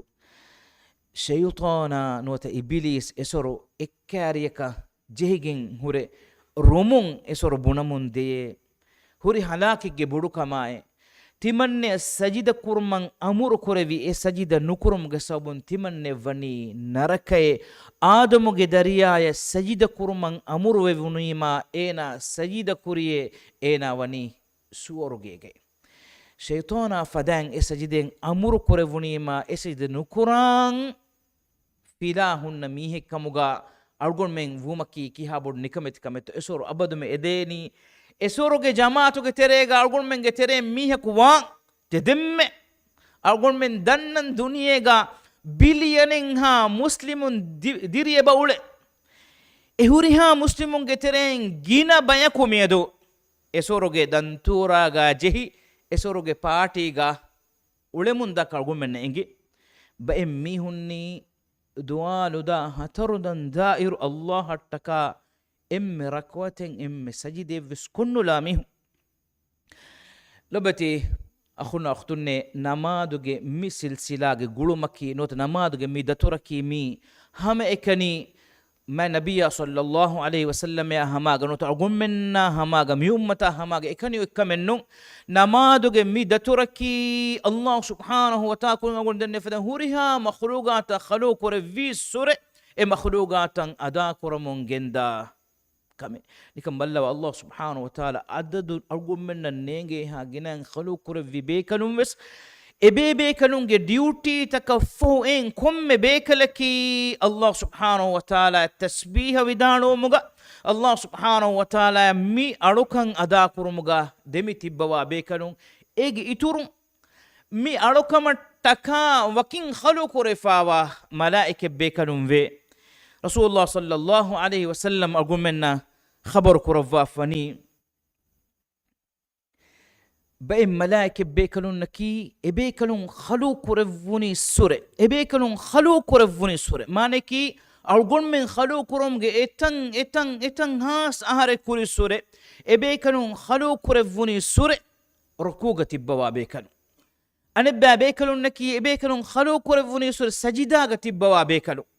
ޝައިޠާނާ ނުވަތަ އިބިލީސް އެސޮރު އެއްކާރިޔަކަށް ޖެހިގެން ހުރެ ރުމުން އެސޮރު ބުނަމުން ދެޔޭ، ހުރި ހަލާކެއްގެ ބޮޑުކަމާއި، ތިމަންނެ ސަޖިދަ ކުރުމަށް އަމުރު ކުރެވި އެ ސަޖިދަ ނުކުރުމުގެ ސަބަބުން ތިމަންނެ ވަނީ ނަރަކައެއް. އާދަމުގެ ދަރިޔާޔަށް ސަޖިދަ ކުރުމަށް އަމުރުވެވުނީމާ، އޭނާ ސަޖިދަ ކުރިޔޭ، އޭނާ ވަނީ ސުވަރުގޭގައި. ޝައިޠާނާ ފަދައިން އެ ސަޖިދައިން އަމުރު ކުރެވުނީމާ، އެ ސަޖިދަ ނުކުރާން ފިލާ ހުންނަ މީހެއްކަމުގަ އަޅުގަނޑުމެން ވުމަކީ ކިހާ ބޮޑު ނިކަމެތި ކަމެއްތޯ؟ އެސޮރު އަބަދުމެ އެދޭނީ. އެސޮރުގެ ޖަމާޢަތުގެ ތެރޭގަ އަޅުގަނޑުމެންގެ ތެރޭ މީހަކު ވާން ތެދެއްމެ. އަޅުގަނޑުމެން ދަންނަން ދުނިޔޭގަ ބިލިއަނެއްހާ މުސްލިމުން ދި-، ދިރިއެބަ އުޅެ. އެ ހުރިހާ މުސްލިމުންގެ ތެރެއިން ގިނަ ބަޔަކު މިއަދު އެސޮރުގެ ދަންތޫރާގަ ޖެހި، އެސޮރުގެ ޕާޓީގަ އުޅެމުން ދައްކަ އަޅުގަނޑުމެންނަށް އެނގި. ބައެއް މީހުންނީ ދުވާލުދާ ހަތަރުދަން ދާއިރު އައްލާހަށްޓަކާ އެންމެ ރަކުޢަތެއް އެންމެ ސަޖިދައެއްވެސް ކޮށްނުލާ މީހުން. ލޮބެތި އަޚުންނާ އުޚްތުންނޭ، ނަމާދުގެ މި ސިލްސިލާގެ ގުޅުމަކީ ނުވަތަ ނަމާދުގެ މި ދަތުރަކީ މީ ހަމައެކަނި މާތް ނަބިއްޔާ ޞައްލައްލާހު ޢަލައިހި ވަސައްލަމައާ ހަމައަށް ނުވަތަ އަޅުގަނޑުމެންނާ ހަމައަށް، މި އުއްމަތާ ހަމައަށް އެކަނި އެއްކަމެއް ނޫން. ނަމާދުގެ މި ދަތުރަކީ އައްލާހު ސުބްޙާނަހު ވަތަޢާލާ ކުރިން އަޅުގަނޑު ދެންނެވި ފަދަ ހުރިހާ މަޚްލޫޤާތަށް ޚަލްޤު ކުރެއްވި ސުރެ، އެ މަޚްލޫޤާތަށް އަދާކުރަމުން ގެންދާ ކަމެއް. ނިކަން ބައްލަވާ، އައްލާހު ސުބްޙާނަހު ވަތަޢާލާ އަދަދު އަޅުގަނޑުމެންނަށް ނޭނގޭހާ ގިނައިން ޚަލްޤު ކުރެއްވި ބޭކަލުން ވެސް، އެބޭބޭކަލުންގެ ޑިއުޓީތަކަށް ފަހު އެއިން ކޮންމެ ބޭކަލަކީ އައްލާހު ސުބްޙާނަހު ވަތަޢާލާ ތަސްބީޙަ ވިދާޅުވުމުގަ، އައްލާހު ސުބްޙާނަހު ވަތަޢާލާ މި އަޅުކަން އަދާކުރުމުގަ ދެމި ތިއްބަވާ ބޭކަލުން، އޭގެ އިތުރުން މި އަޅުކަމަށްޓަކާ ވަކިން ޚަލްޤު ކުރެފާވާ މަލާއިކަތް ބޭކަލުން ވޭ. ރަސޫލުﷲ ޞައްލައްލާހު ޢަލައިހި ވަސައްލަމަ އަޅުގަނޑުމެންނަށް ޚަބަރު ކުރައްވާފަނީ، ބައެއް މަލާއިކަތް ބޭކަލުންނަކީ، އެބޭކަލުން ޚަލްޤު ކުރެއްވުނީ ސުރެ. އެބޭކަލުން ޚަލްޤު ކުރެއްވުނީ ސުރެ. މާނައަކީ، އަޅުގަނޑުމެން ޚަލްޤު ކުރުމުގެ އެތަން، އެތަން، އެތަން ހާސް އަހަރެއް ކުރި ސުރެ. އެބޭކަލުން ޚަލްޤު ކުރެއްވުނީ ސުރެ. ރުކޫޢުގަ ތިއްބަވާ ބޭކަލުން. އަނެއްބައި ބޭކަލުންނަކީ، އެބޭކަލުން ޚަލްޤު ކުރެއްވުނީ ސުރެ ސަޖިދާގަ ތިއްބަވާ ބޭކަލުން.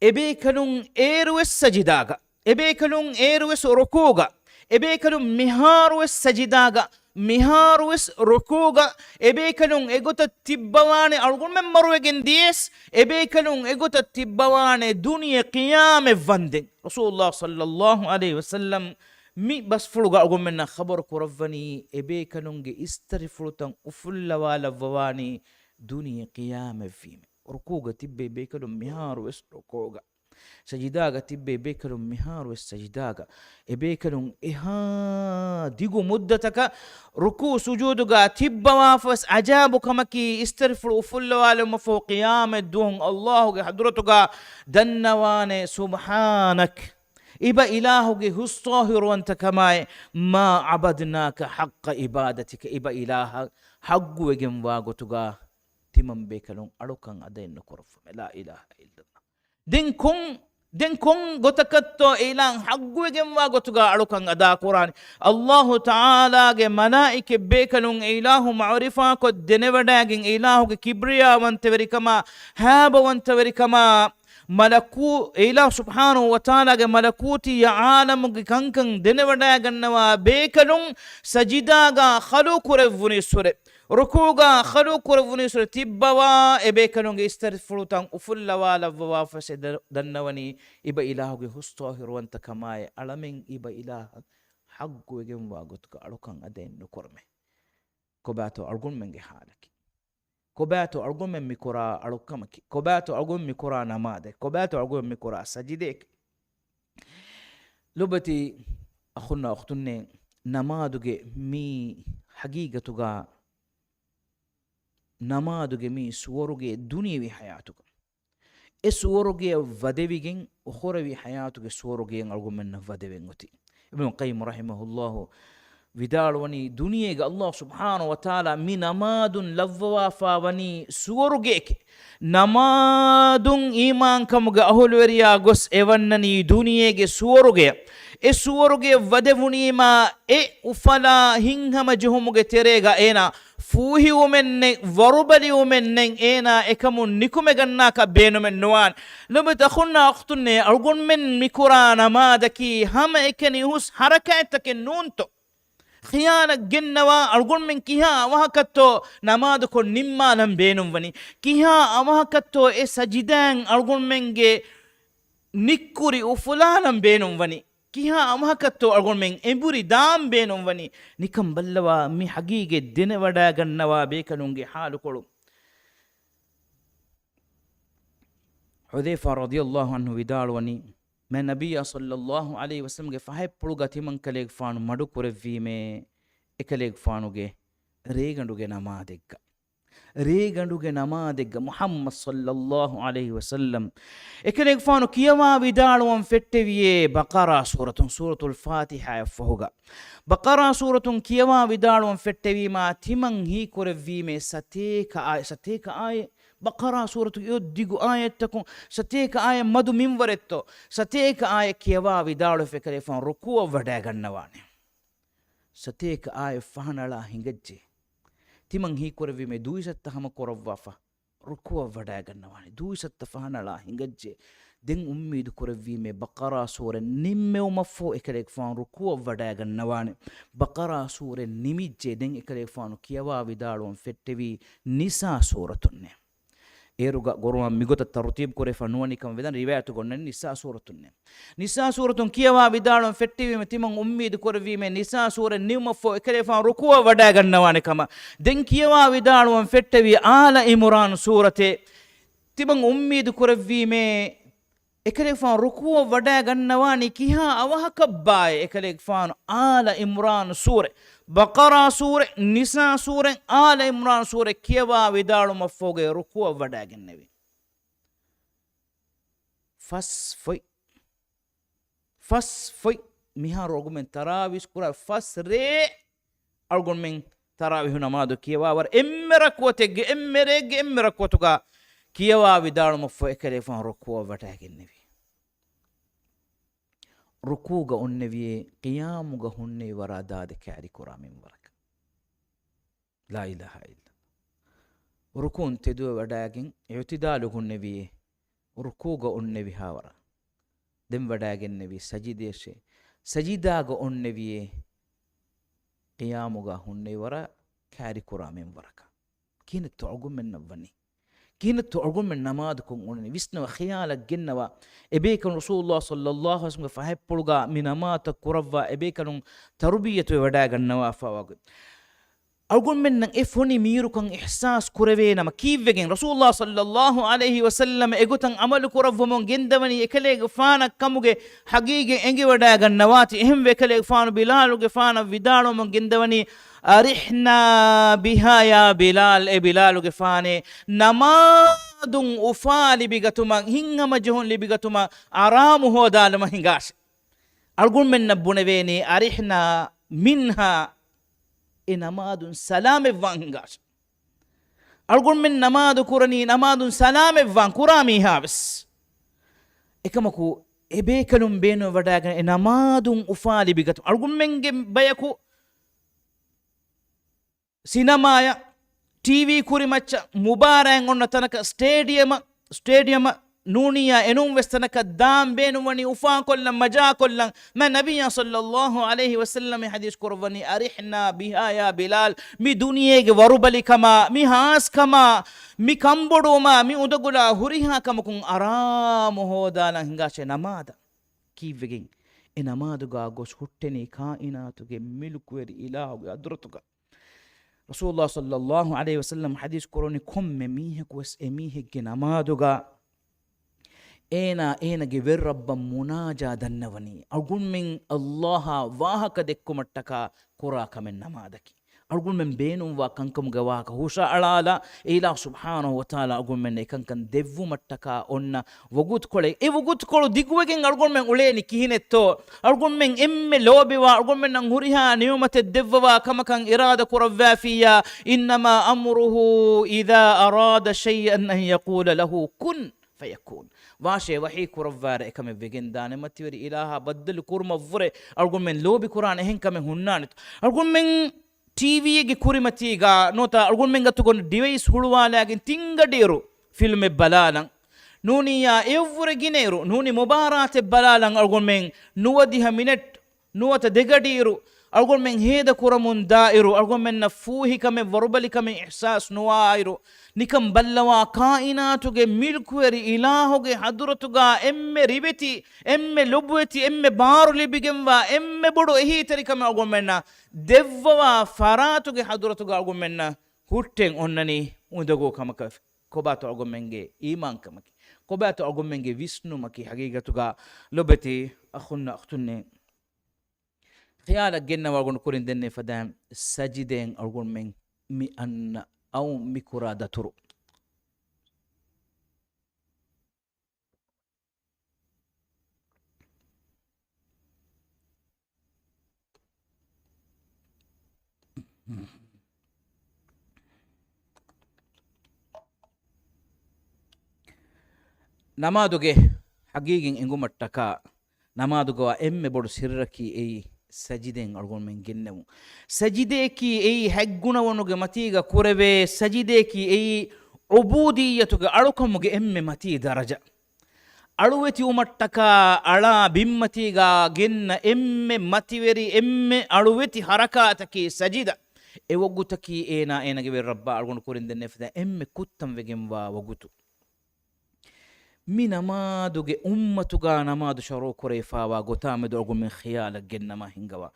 އެބޭކަލުން އޭރުވެސް ސަޖިދާގަ، އެބޭކަލުން އޭރުވެސް ރުކޫޢުގަ، އެބޭކަލުން މިހާރުވެސް ސަޖިދާގަ، މިހާރުވެސް ރުކޫޢުގަ، އެބޭކަލުން އެގޮތަށް ތިއްބަވާނެ އަޅުގަނޑުމެން މަރުވެގެން ދިޔަސް، އެބޭކަލުން އެގޮތަށް ތިއްބަވާނެ ދުނިޔެ ޤިޔާމަތް ވަންދެން. ރަސޫލުﷲ ޞައްލައްލާހު ޢަލައިހި ވަސައްލަމް މި ބަސްފުޅުގަ އަޅުގަނޑުމެންނަށް ޚަބަރު ކުރައްވަނީ، އެބޭކަލުންގެ އިސްތަށިފުޅުތައް އުފުއްލަވާލައްވަވާނީ ދުނިޔެ ޤިޔާމަތްވީމެ. ރުކޫޢުގަ ތިއްބެވި ބޭކަލުން މިހާރުވެސް ރުކޫޢުގަ، ސަޖިދާގަ ތިއްބެވި ބޭކަލުން މިހާރުވެސް ސަޖިދާގަ، އެބޭކަލުން އެހާ ދިގު މުއްދަތަކަށް ރުކޫޢު ސުޖޫދުގަ ތިއްބަވާފަވެސް ޢަޖާއިބު ކަމަކީ، އިސްތަށިފުޅު އުފުއްލަވާލުމަށްފަހު ޤިޔާމަތް ދުވަހު އައްލާހުގެ ޙަޟްރަތުގަ ދަންނަވާނެ، ސުބްޙާނަކަ، އިބަ އިލާހުގެ ހުސްޠާހިރުވަންތަކަމާއި، މާ ޢަބަދްނާކަ ޙައްޤަ ޢިބާދަތިކަ، އިބަ އިލާހަށް ޙައްޤުވެގެންވާ ގޮތުގަ ތިމަން ބޭކަލުން އަޅުކަން އަދައެއް ނުކުރައްވަމެ. ލާ އިލާހަ އިއްލައްލާހު. ދެން ކޮން، ދެން ކޮން ގޮތަކަށްތޯ އެ އިލާހަށް ޙައްޤުވެގެންވާ ގޮތުގަ އަޅުކަން އަދާކުރާނީ؟ އައްލާހު ތަޢާލާގެ މަލާއިކަތް ބޭކަލުން އެ އިލާހު މަޢުރިފާކޮށް ދެނެވަޑައިގެން، އެ އިލާހުގެ ކިބްރިޔާވަންތަވެރިކަމާ، ހައިބަވަންތަވެރިކަމާ، މަލަކޫ-، އެ އިލާހު ސުބްޙާނަހު ވަތަޢާލާގެ މަލަކޫތިއްޔާ ޢާލަމުގެ ކަންކަން ދެނެވަޑައިގަންނަވާ ބޭކަލުން ސަޖިދާގަ ޚަލުޤު ކުރެއްވުނީއްސުރެ، ރުކޫޢުގަ ޚަލުޤު ކުރެއްވުނީއްސުރެ ތިއްބަވާ، އެބޭކަލުންގެ އިސްތަށިފުޅުތައް އުފުއްލަވާލައްވަވާފަސް އެ ދަ-، ދަންނަވަނީ އިބަ އިލާހުގެ ހުސްޠާހިރުވަންތަކަމާއި، އަޅަމެން އިބަ އިލާހަށް ޙައްޤުވެގެންވާ ގޮތުގަ އަޅުކަން އަދައެއް ނުކުރަމޭ. ކޮބާތޯ އަޅުގަނޑުމެންގެ ޙާލަކީ؟ ކޮބާތޯ އަޅުގަނޑުމެން މިކުރާ އަޅުކަމަކީ؟ ކޮބާތޯ އަޅުގަނޑު މިކުރާ ނަމާދެއް؟ ކޮބާތޯ އަޅުގަނޑު މިކުރާ ސަޖިދައަކީ؟ ލޮބުވެތި އަޚުންނާ އުޚްތުންނޭ، ނަމާދުގެ މި ޙަޤީޤަތުގަ، ނަމާދުގެ މި ސުވަރުގެ ދުނިޔެވީ ޙަޔާތުގަ، އެ ސުވަރުގެއަށް ވަދެވިގެން އުޚުރަވީ ޙަޔާތުގެ ސުވަރުގެއަށް އަޅުގަނޑުމެންނަށް ވަދެވެން އޮތީ. އިބްނުލް ޤައްޔިމް ރަޙިމަހުﷲ ވިދާޅުވަނީ، ދުނިޔޭގަ ﷲ ސުބްޙާނަހޫ ވަތަޢާލާ މި ނަމާދުން ލައްވަވާފާ ވަނީ ސުވަރުގެއެކޭ. ނަމާދުން އީމާންކަމުގެ އަހުލުވެރިޔާ ގޮސް އެ ވަންނަނީ ދުނިޔޭގެ ސުވަރުގެއަށް. އެ ސުވަރުގެއަށް ވަދެވުނީމާ އެ އުފަލާ ހިތްހަމަޖެހުމުގެ ތެރޭގަ އޭނާ ފޫހިވުމެއް ނެތް، ވަރުބަލިވުމެއް ނެތް، އޭނާ އެކަމުން ނިކުމެގަންނާކަށް ބޭނުމެއް ނުވާނެ. ލޮބުވެތި އަޚުންނާ އުޚްތުންނޭ، އަޅުގަނޑުމެން މިކުރާ ނަމާދަކީ ހަމައެކަނި ހުސް ހަރަކާތްތަކެއް ނޫންތޯ؟ ޚިޔާލަށް ގެންނަވާ، އަޅުގަނޑުމެން ކިހާ އަވަހަކަށްތޯ ނަމާދުކޮށް ނިންމާލަން ބޭނުންވަނީ؟ ކިހާ އަވަހަކަށްތޯ އެ ސަޖިދާއިން އަޅުގަނޑުމެންގެ ނިއްކުރި އުފުލާލަން ބޭނުންވަނީ؟ ކިހާ އަވަހަކަށްތޯ އަޅުގަނޑުމެން އެނބުރި ދާން ބޭނުންވަނީ؟ ނިކަން ބައްލަވާ، މި ހަގީގަތް ދެނެވަޑައިގަންނަވާ ބޭކަލުންގެ ހާލުކޮޅު. ޙުޛައިފާ ރަޟިޔަﷲ ޢަންހު ވިދާޅުވަނީ، މާތް ނަބިއްޔާ ޞައްލަﷲ ޢަލައިހި ވަސައްލަމްގެ ފަހަތްޕުޅުގަ ތިމަންކަލޭގެފާނު މަޑުކުރެއްވީމޭ، އެކަލޭގެފާނުގެ ރޭގަނޑުގެ ނަމާދެއްގަ. ރޭގަނޑުގެ ނަމާދެއްގަ މުޙައްމަދު ޞައްލަﷲ ޢަލައިހި ވަސައްލަމް އެކަލޭގެފާނު ކިޔަވާ ވިދާޅުވަން ފެއްޓެވިޔޭ ބަޤަރާ ސޫރަތުން، ސޫރަތުލް ފާތިޙާއަށްފަހުގަ. ބަޤަރާ ސޫރަތުން ކިޔަވާ ވިދާޅުވަން ފެއްޓެވީމާ، ތިމަން ހީކުރެއްވީމޭ ސަތޭކަ އާޔަ، ސަތޭކަ އާޔަ. ބަޤަރާ ސޫރަތުގެ އޮތް ދިގު އާޔަތްތަކުން ސަތޭކަ އާޔަ މަދު މިންވަރެއްތޯ؟ ސަތޭކަ އާޔަ ކިޔަވާ ވިދާޅުވެފަ އެކަލޭގެފާނު ރުކޫޢަށް ވަޑައިގަންނަވާނެ. ސަތޭކަ އާޔަ ފަހަނަޅާ ހިނގައްޖެ. ތިމަން ހީކުރެއްވީމޭ ދުއިސައްތަ ހަމަ ކުރައްވާފަ ރުކޫޢަށް ވަޑައިގަންނަވާނެ. ދުއިސައްތަ ފަހަނަޅާ ހިނގައްޖެ. ދެން އުއްމީދު ކުރެއްވީމޭ ބަޤަރާ ސޫރަ ނިންމެވުމަށްފަހު އެކަލޭގެފާނު ރުކޫޢަށް ވަޑައިގަންނަވާނެ. ބަޤަރާ ސޫރަ ނިމިއްޖެ. ދެން އެކަލޭގެފާނު ކިޔަވާ ވިދާޅުވަން ފެއްޓެވީ ނިސާ ސޫރަތުންނޭ. އޭރުގަ ޤުރުއާން މިގޮތަށް ތަރުތީބު ކުރެފަ ނުވަނިކަމަށް ވެދާނެ ރިވާޔަތުގަ އޮންނަނީ ނިސާ ސޫރަތުންނޭ. ނިސާ ސޫރަތުން ކިޔަވާ ވިދާޅުވަން ފެއްޓެވީމަ ތިމަން އުއްމީދު ކުރެއްވީމޭ ނިސާ ސޫރަ ނިމުމަށްފަހު އެކަލޭގެފާނު ރުކޫޢަށް ވަޑައިގަންނަވާނެ ކަމަށް. ދެން ކިޔަވާ ވިދާޅުވަން ފެއްޓެވީ އާލަ އިމްރާން ސޫރަތޭ. ތިމަން އުއްމީދު ކުރެއްވީމޭ އެކަލޭގެފާނު ރުކޫޢަށް ވަޑައިގަންނަވާނީ ކިހާ އަވަހަކަށްބާއޭ؟ އެކަލޭގެފާނު އާލަ އިމްރާން ސޫރަ، ބަޤަރާ ސޫރަ، ނިސާ ސޫރަ، އާލަ އިމްރާން ސޫރަ ކިޔަވާ ވިދާޅުމަށްފަހުގައި ރުކޫޢަށް ވަޑައިގެންނެވި. ފަސް ފޮތް. ފަސް ފޮތް. މިހާރު އަޅުގަނޑުމެން ތަރާވީސް ކުރާ ފަސް ރޭ އަޅުގަނޑުމެން ތަރާވީހު ނަމާދު ކިޔަވާ ވަރަށް އެންމެ ރަކުޢަތެއްގެ، އެންމެ ރެއެއްގެ އެންމެ ރަކުޢަތުގަ ކިޔަވާ ވިދާޅުމަށްފަހު އެކަލޭގެފާނު ރުކޫޢަށް ވަޑައިގެންނެވި. ރުކޫޢުގަ އޮންނެވިއޭ ޤިޔާމުގަ ހުންނެވި ވަރަށް ދާދި ކައިރިކުރާ މިންވަރަކަށް. ލާ އިލާހަ އިއްލައްލާހް. ރުކޫޢުން ތެދުވެވަޑައިގެން އިޢުތިދާލު ހުންނެވިއޭ ރުކޫޢުގަ އޮންނެވިހާވަރަށް. ދެން ވަޑައިގެންނެވި ސަޖިދަޔަށޭ. ސަޖިދާގަ އޮންނެވިއޭ ޤިޔާމުގަ ހުންނެވި ވަރަށް ކައިރިކުރާ މިންވަރަކަށް. ކިހިނެއްތޯ އަޅުގަނޑުމެންނަށް ވަނީ؟ ކިހިނެއްތޯ އަޅުގަނޑުމެން ނަމާދުކޮށް އުޅެނީ؟ ވިސްނަވާ، ޚިޔާލަށް ގެންނަވާ. އެބޭކަލުން ރަސޫލުﷲ ޞައްލަﷲ ޢަލައިހި ވަސައްލަމްގެ ފަހަތްޕުޅުގަ މި ނަމާދުތައް ކުރައްވާ، އެބޭކަލުން ތަރުބިއްޔަތުވެވަޑައިގަންނަވާފަވާގޮތް. އަޅުގަނޑުމެންނަށް އެ ފޮނި މީރުކަން އިޙްސާސް ކުރެވޭ ނަމަ، ކީއްވެގެން ރަސޫލުﷲ ޞައްލަﷲ ޢަލައިހި ވަސައްލަމަ އެގޮތަށް ޢަމަލު ކުރައްވަމުން ގެންދަވަނީ އެކަލޭގެފާނަށް ކަމުގެ ޙަޤީޤަތް އެނގިވަޑައިގަންނަވާތި. އެހެންވެ، އެކަލޭގެފާނު ބިލާލުގެފާނަށް ވިދާޅުވަމުން ގެންދަވަނީ، "أرحنا بها يا بلال." އޭ ބިލާލުގެފާނޭ، ނަމާދުން އުފާ ލިބިގަތުމަށް، ހިތްހަމަޖެހުން ލިބިގަތުމަށް އަރާމު ހޯދާލުމަށް ހިނގާށޭ. އަޅުގަނޑުމެންނަށް ބުނެވޭނީ، "أرحنا منها." އެ ނަމާދުން ސަލާމަތްވާން ހިނގާށޭ. އަޅުގަނޑުމެން ނަމާދު ކުރަނީ ނަމާދުން ސަލާމަތްވާން ކުރާ މީހާވެސް. އެކަމަކު، އެބޭކަލުން ބޭނުން ވަޑައިގަން އެ ނަމާދުން އުފާ ލިބިގަތު. އަޅުގަނޑުމެންގެ ބަޔަކު ސިނަމާޔަށް، ޓީވީ ކުރިމައްޗަށް، މުބާރާތް އޮންނަ ތަނަކަށް، ސްޓޭޑިއަމަށް، ސްޓޭޑިއަމަށް ނޫނިއްޔާ އެނޫން ވެސް ތަނަކަށް ދާން ބޭނުންވަނީ އުފާކޮށްލަން، މަޖާކޮށްލަން. މާތް ނަބިއްޔާ ޞައްލަﷲ ޢަލައިހި ވަސައްލަމަ ޙަދީޘް ކުރައްވަނީ، "أرحنا بها يا بلال." މި ދުނިޔޭގެ ވަރުބަލިކަމާ، މި ހާސްކަމާ، މި ކަންބޮޑުވުމާ، މި އުނދަގުލާ ހުރިހާ ކަމަކުން އަރާމު ހޯދާލަން ހިނގާށޭ ނަމާދަށް. ކީއްވެގެން؟ އެ ނަމާދުގާ ގޮސް ހުއްޓެނީ ކާއިނާތުގެ މިލުކުވެރި އިލާހުގެ ޙަޟްރަތުގަ. ރަސޫލުﷲ ޞައްލަﷲ ޢަލައިހި ވަސައްލަމަ ޙަދީޘް ކުރަނީ، ކޮންމެ މީހަކުވެސް އެ މީހެއްގެ ނަމާދުގަ އޭނާ އޭނަގެ ވެރިރައްބަށް މުނާޖާ ދަންނަވަނީ، އަޅުގަނޑުމެން ﷲ އާ ވާހަކަ ދެއްކުމަށްޓަކާ ކުރާ ކަމެއް ނަމާދަކީ. އަޅުގަނޑުމެން ބޭނުންވާ ކަންކަމުގެ ވާހަކަ ހުށައަޅާލާ، އެ އިލާހު ސުބްޙާނަހު ވަތަޢާލާ އަޅުގަނޑުމެންނަށް އެކަންކަން ދެއްވުމަށްޓަކާ އޮންނަ ވަގުތުކޮޅެއް. އެ ވަގުތުކޮޅު ދިގުވެގެން އަޅުގަނޑުމެން އުޅޭނީ ކިހިނެއްތޯ؟ އަޅުގަނޑުމެން އެންމެ ލޯބިވާ، އަޅުގަނޑުމެންނަށް ހުރިހާ ނިޢުމަތެއް ދެއްވަވާ ކަމަކަށް އިރާދަ ކުރައްވާފިއްޔާ، إنما أمره إذا أراد شيئا أن يقول له كن فيكون. ވާށޭ، ވަޙީ ކުރައްވާއިރަށް އެކަމެއް ވެގެންދާނެ. މަތިވެރި އިލާހާ ބައްދަލު ކުރުމަށްވުރެ އަޅުގަނޑުމެން ލޯބި ކުރާނެ އެހެން ކަމެއް ހުންނާނެތޯ؟ އަޅުގަނޑުމެން ޓީވީއެއްގެ ކުރިމަތީގަ ނުވަތަ އަޅުގަނޑުމެން އަތުގަ ޑިވައިސް ހުޅުވާލާގެން ތިންގަޑިއިރު ފިލްމެއް ބަލާލަން. ނޫނިއްޔާ އެއަށްވުރެ ގިނައިރު ނޫނީ މުބާރާތެއް ބަލާލަން އަޅުގަނޑުމެން ނުވަދިހަ މިނެޓް ނުވަތަ ދެގަޑިއިރު އަޅުގަނޑުމެން ހޭދަ ކުރަމުން ދާއިރު، އަޅުގަނޑުމެންނަށް ފޫހިކަމެއް ވަރުބަލިކަމެއް އިޙްސާސް ނުވާއިރު، ނިކަން ބައްލަވާ ކާއިނާތުގެ މިލްކުވެރި އިލާހުގެ ޙަޟްރަތުގަ އެންމެ ރިވެތި، އެންމެ ލޮބުވެތި، އެންމެ ބާރު ލިބިގެންވާ، އެންމެ ބޮޑު އެހީތެރިކަމެއް އަޅުގަނޑުމެންނަށް ދެއްވަވާ ފަރާތުގެ ޙަޟްރަތުގަ އަޅުގަނޑުމެންނަށް ހުއްޓެން އޮންނަނީ އުނދަގޫ ކަމަކަށް. ކޮބާތޯ އަޅުގަނޑުމެންގެ އީމާންކަމަކީ؟ ކޮބާތޯ އަޅުގަނޑުމެންގެ ވިސްނުމަކީ؟ ޙަޤީޤަތުގަ ލޮބެތި އަޚުންނާ އުޚްތުންނޭ، ޚިޔާލަށް ގެންނަވާ އަޅުގަނޑު ކުރިން ދެންނެވި ފަދައިން ސަޖިދައިން އަޅުގަނޑުމެން މި އަންނަ އައު މި ކުރާ ދަތުރު. ނަމާދުގެ ޙަޤީޤީން އެނގުމަށްޓަކާ، ނަމާދުގަވާ އެންމެ ބޮޑު ސިއްރަކީ އެއީ ސަޖިދައިން އަޅުގަނޑުމެން ގެންނެވުން. ސަޖިދައަކީ އެއީ ޙައްޤުނަވަނުގެ މަތީގަ ކުރެވޭ، ސަޖިދައަކީ އެއީ ޢުބޫދިއްޔަތުގެ އަޅުކަމުގެ އެންމެ މަތީ ދަރަޖަ. އަޅުވެތިވުމަށްޓަކާ އަޅާ ބިންމަތީގަ ގެންނަ އެންމެ މަތިވެރި، އެންމެ އަޅުވެތި ޙަރަކާތަކީ ސަޖިދަ. އެ ވަގުތަކީ އޭނާ އޭނާގެ ވެރި ރައްބާ އަޅުގަނޑު ކުރިން ދެންނެވި ފަދަ އެންމެ ކުއްތަން ވެގެންވާ ވަގުތު. މި ނަމާދުގެ އުއްމަތުގަ ނަމާދު ޝަރުޢު ކުރެވިފައިވާ ގޮތާމެދު އަޅުގަނޑުމެން ޚިޔާލަށް ގެންނަމާ ހިނގަވާ.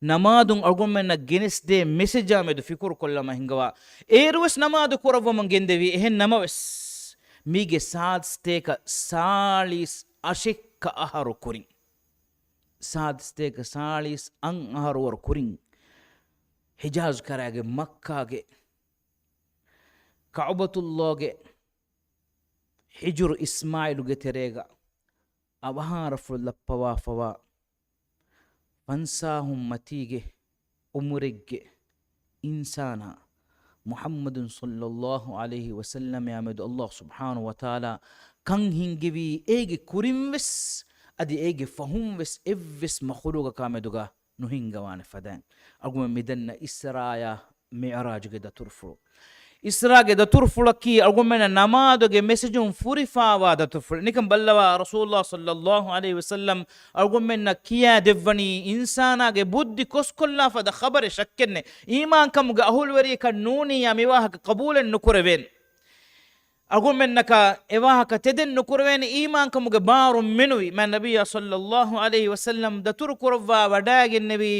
ނަމާދުން އަޅުގަނޑުމެންނަށް ގެނެސްދޭ މެސެޖާމެދު ފިކުރު ކޮށްލަމާ ހިނގަވާ. އޭރުވެސް ނަމާދު ކުރައްވަމުން ގެންދެވީ. އެހެން ނަމަވެސް، މީގެ ސާދަ ސަތޭކަ ސާޅީސް އަށެއްކަ އަހަރު ކުރިން، ސާދަ ސަތޭކަ ސާޅީސް އަށް އަހަރު ވަރު ކުރިން، ޙިޖާޒު ކަރާގެ މައްކާގެ ކަޢުބަތުﷲގެ ހިޖުރު އިސްމާޢީލުގެ ތެރޭގަ އަވަހާރަފުޅު ލައްޕަވާފަވާ، ފަންސާހުން މަތީގެ އުމުރެއްގެ އިންސާނާ މުޙައްމަދު ޞައްލައްލާހު ޢަލައިހި ވަސައްލަމާމެދު ﷲ ސުބްޙާނަހު ވަތަޢާލާ ކަން ހިންގެވީ އޭގެ ކުރިންވެސް، އަދި އޭގެ ފަހުންވެސް އެއްވެސް މަޚުލޫޤަކާމެދުގަ ނުހިންގަވާނެ ފަދައިން. އަޅުގަނޑު މިދަންނަ އިސްރާޔާ މިޢުރާޖުގެ ދަތުރުފުޅު. އިސްރާގެ ދަތުރުފުޅަކީ އަޅުގަނޑުމެންނަށް ނަމާދުގެ މެސެޖުން ފުރިފާވާ ދަތުރުފުޅެއް. ނިކަން ބައްލަވާ، ރަސޫލުﷲ ޞައްލައްލާހު ޢަލައިހި ވަސައްލަމް އަޅުގަނޑުމެންނަށް ކިޔާ ދެއްވަނީ އިންސާނާގެ ބުއްދި ކޮސްކޮށްލާ ފަދަ ޚަބަރެއް. ޝައްކެއްނެތް، އީމާންކަމުގެ އަހުލުވެރިޔަކަށް ނޫނިއްޔާ މިވާހަކަ ޤަބޫލެއް ނުކުރެވޭނެ. އަޅުގަނޑުމެންނަކަށް އެވާހަކަ ތެދެއް ނުކުރެވޭނެ، އީމާންކަމުގެ ބާރު މެނުވި. މާތް ނަބިއްޔާ ޞައްލައްލާހު ޢަލައިހި ވަސައްލަމް ދަތުރު ކުރައްވާ ވަޑައިގެންނެވީ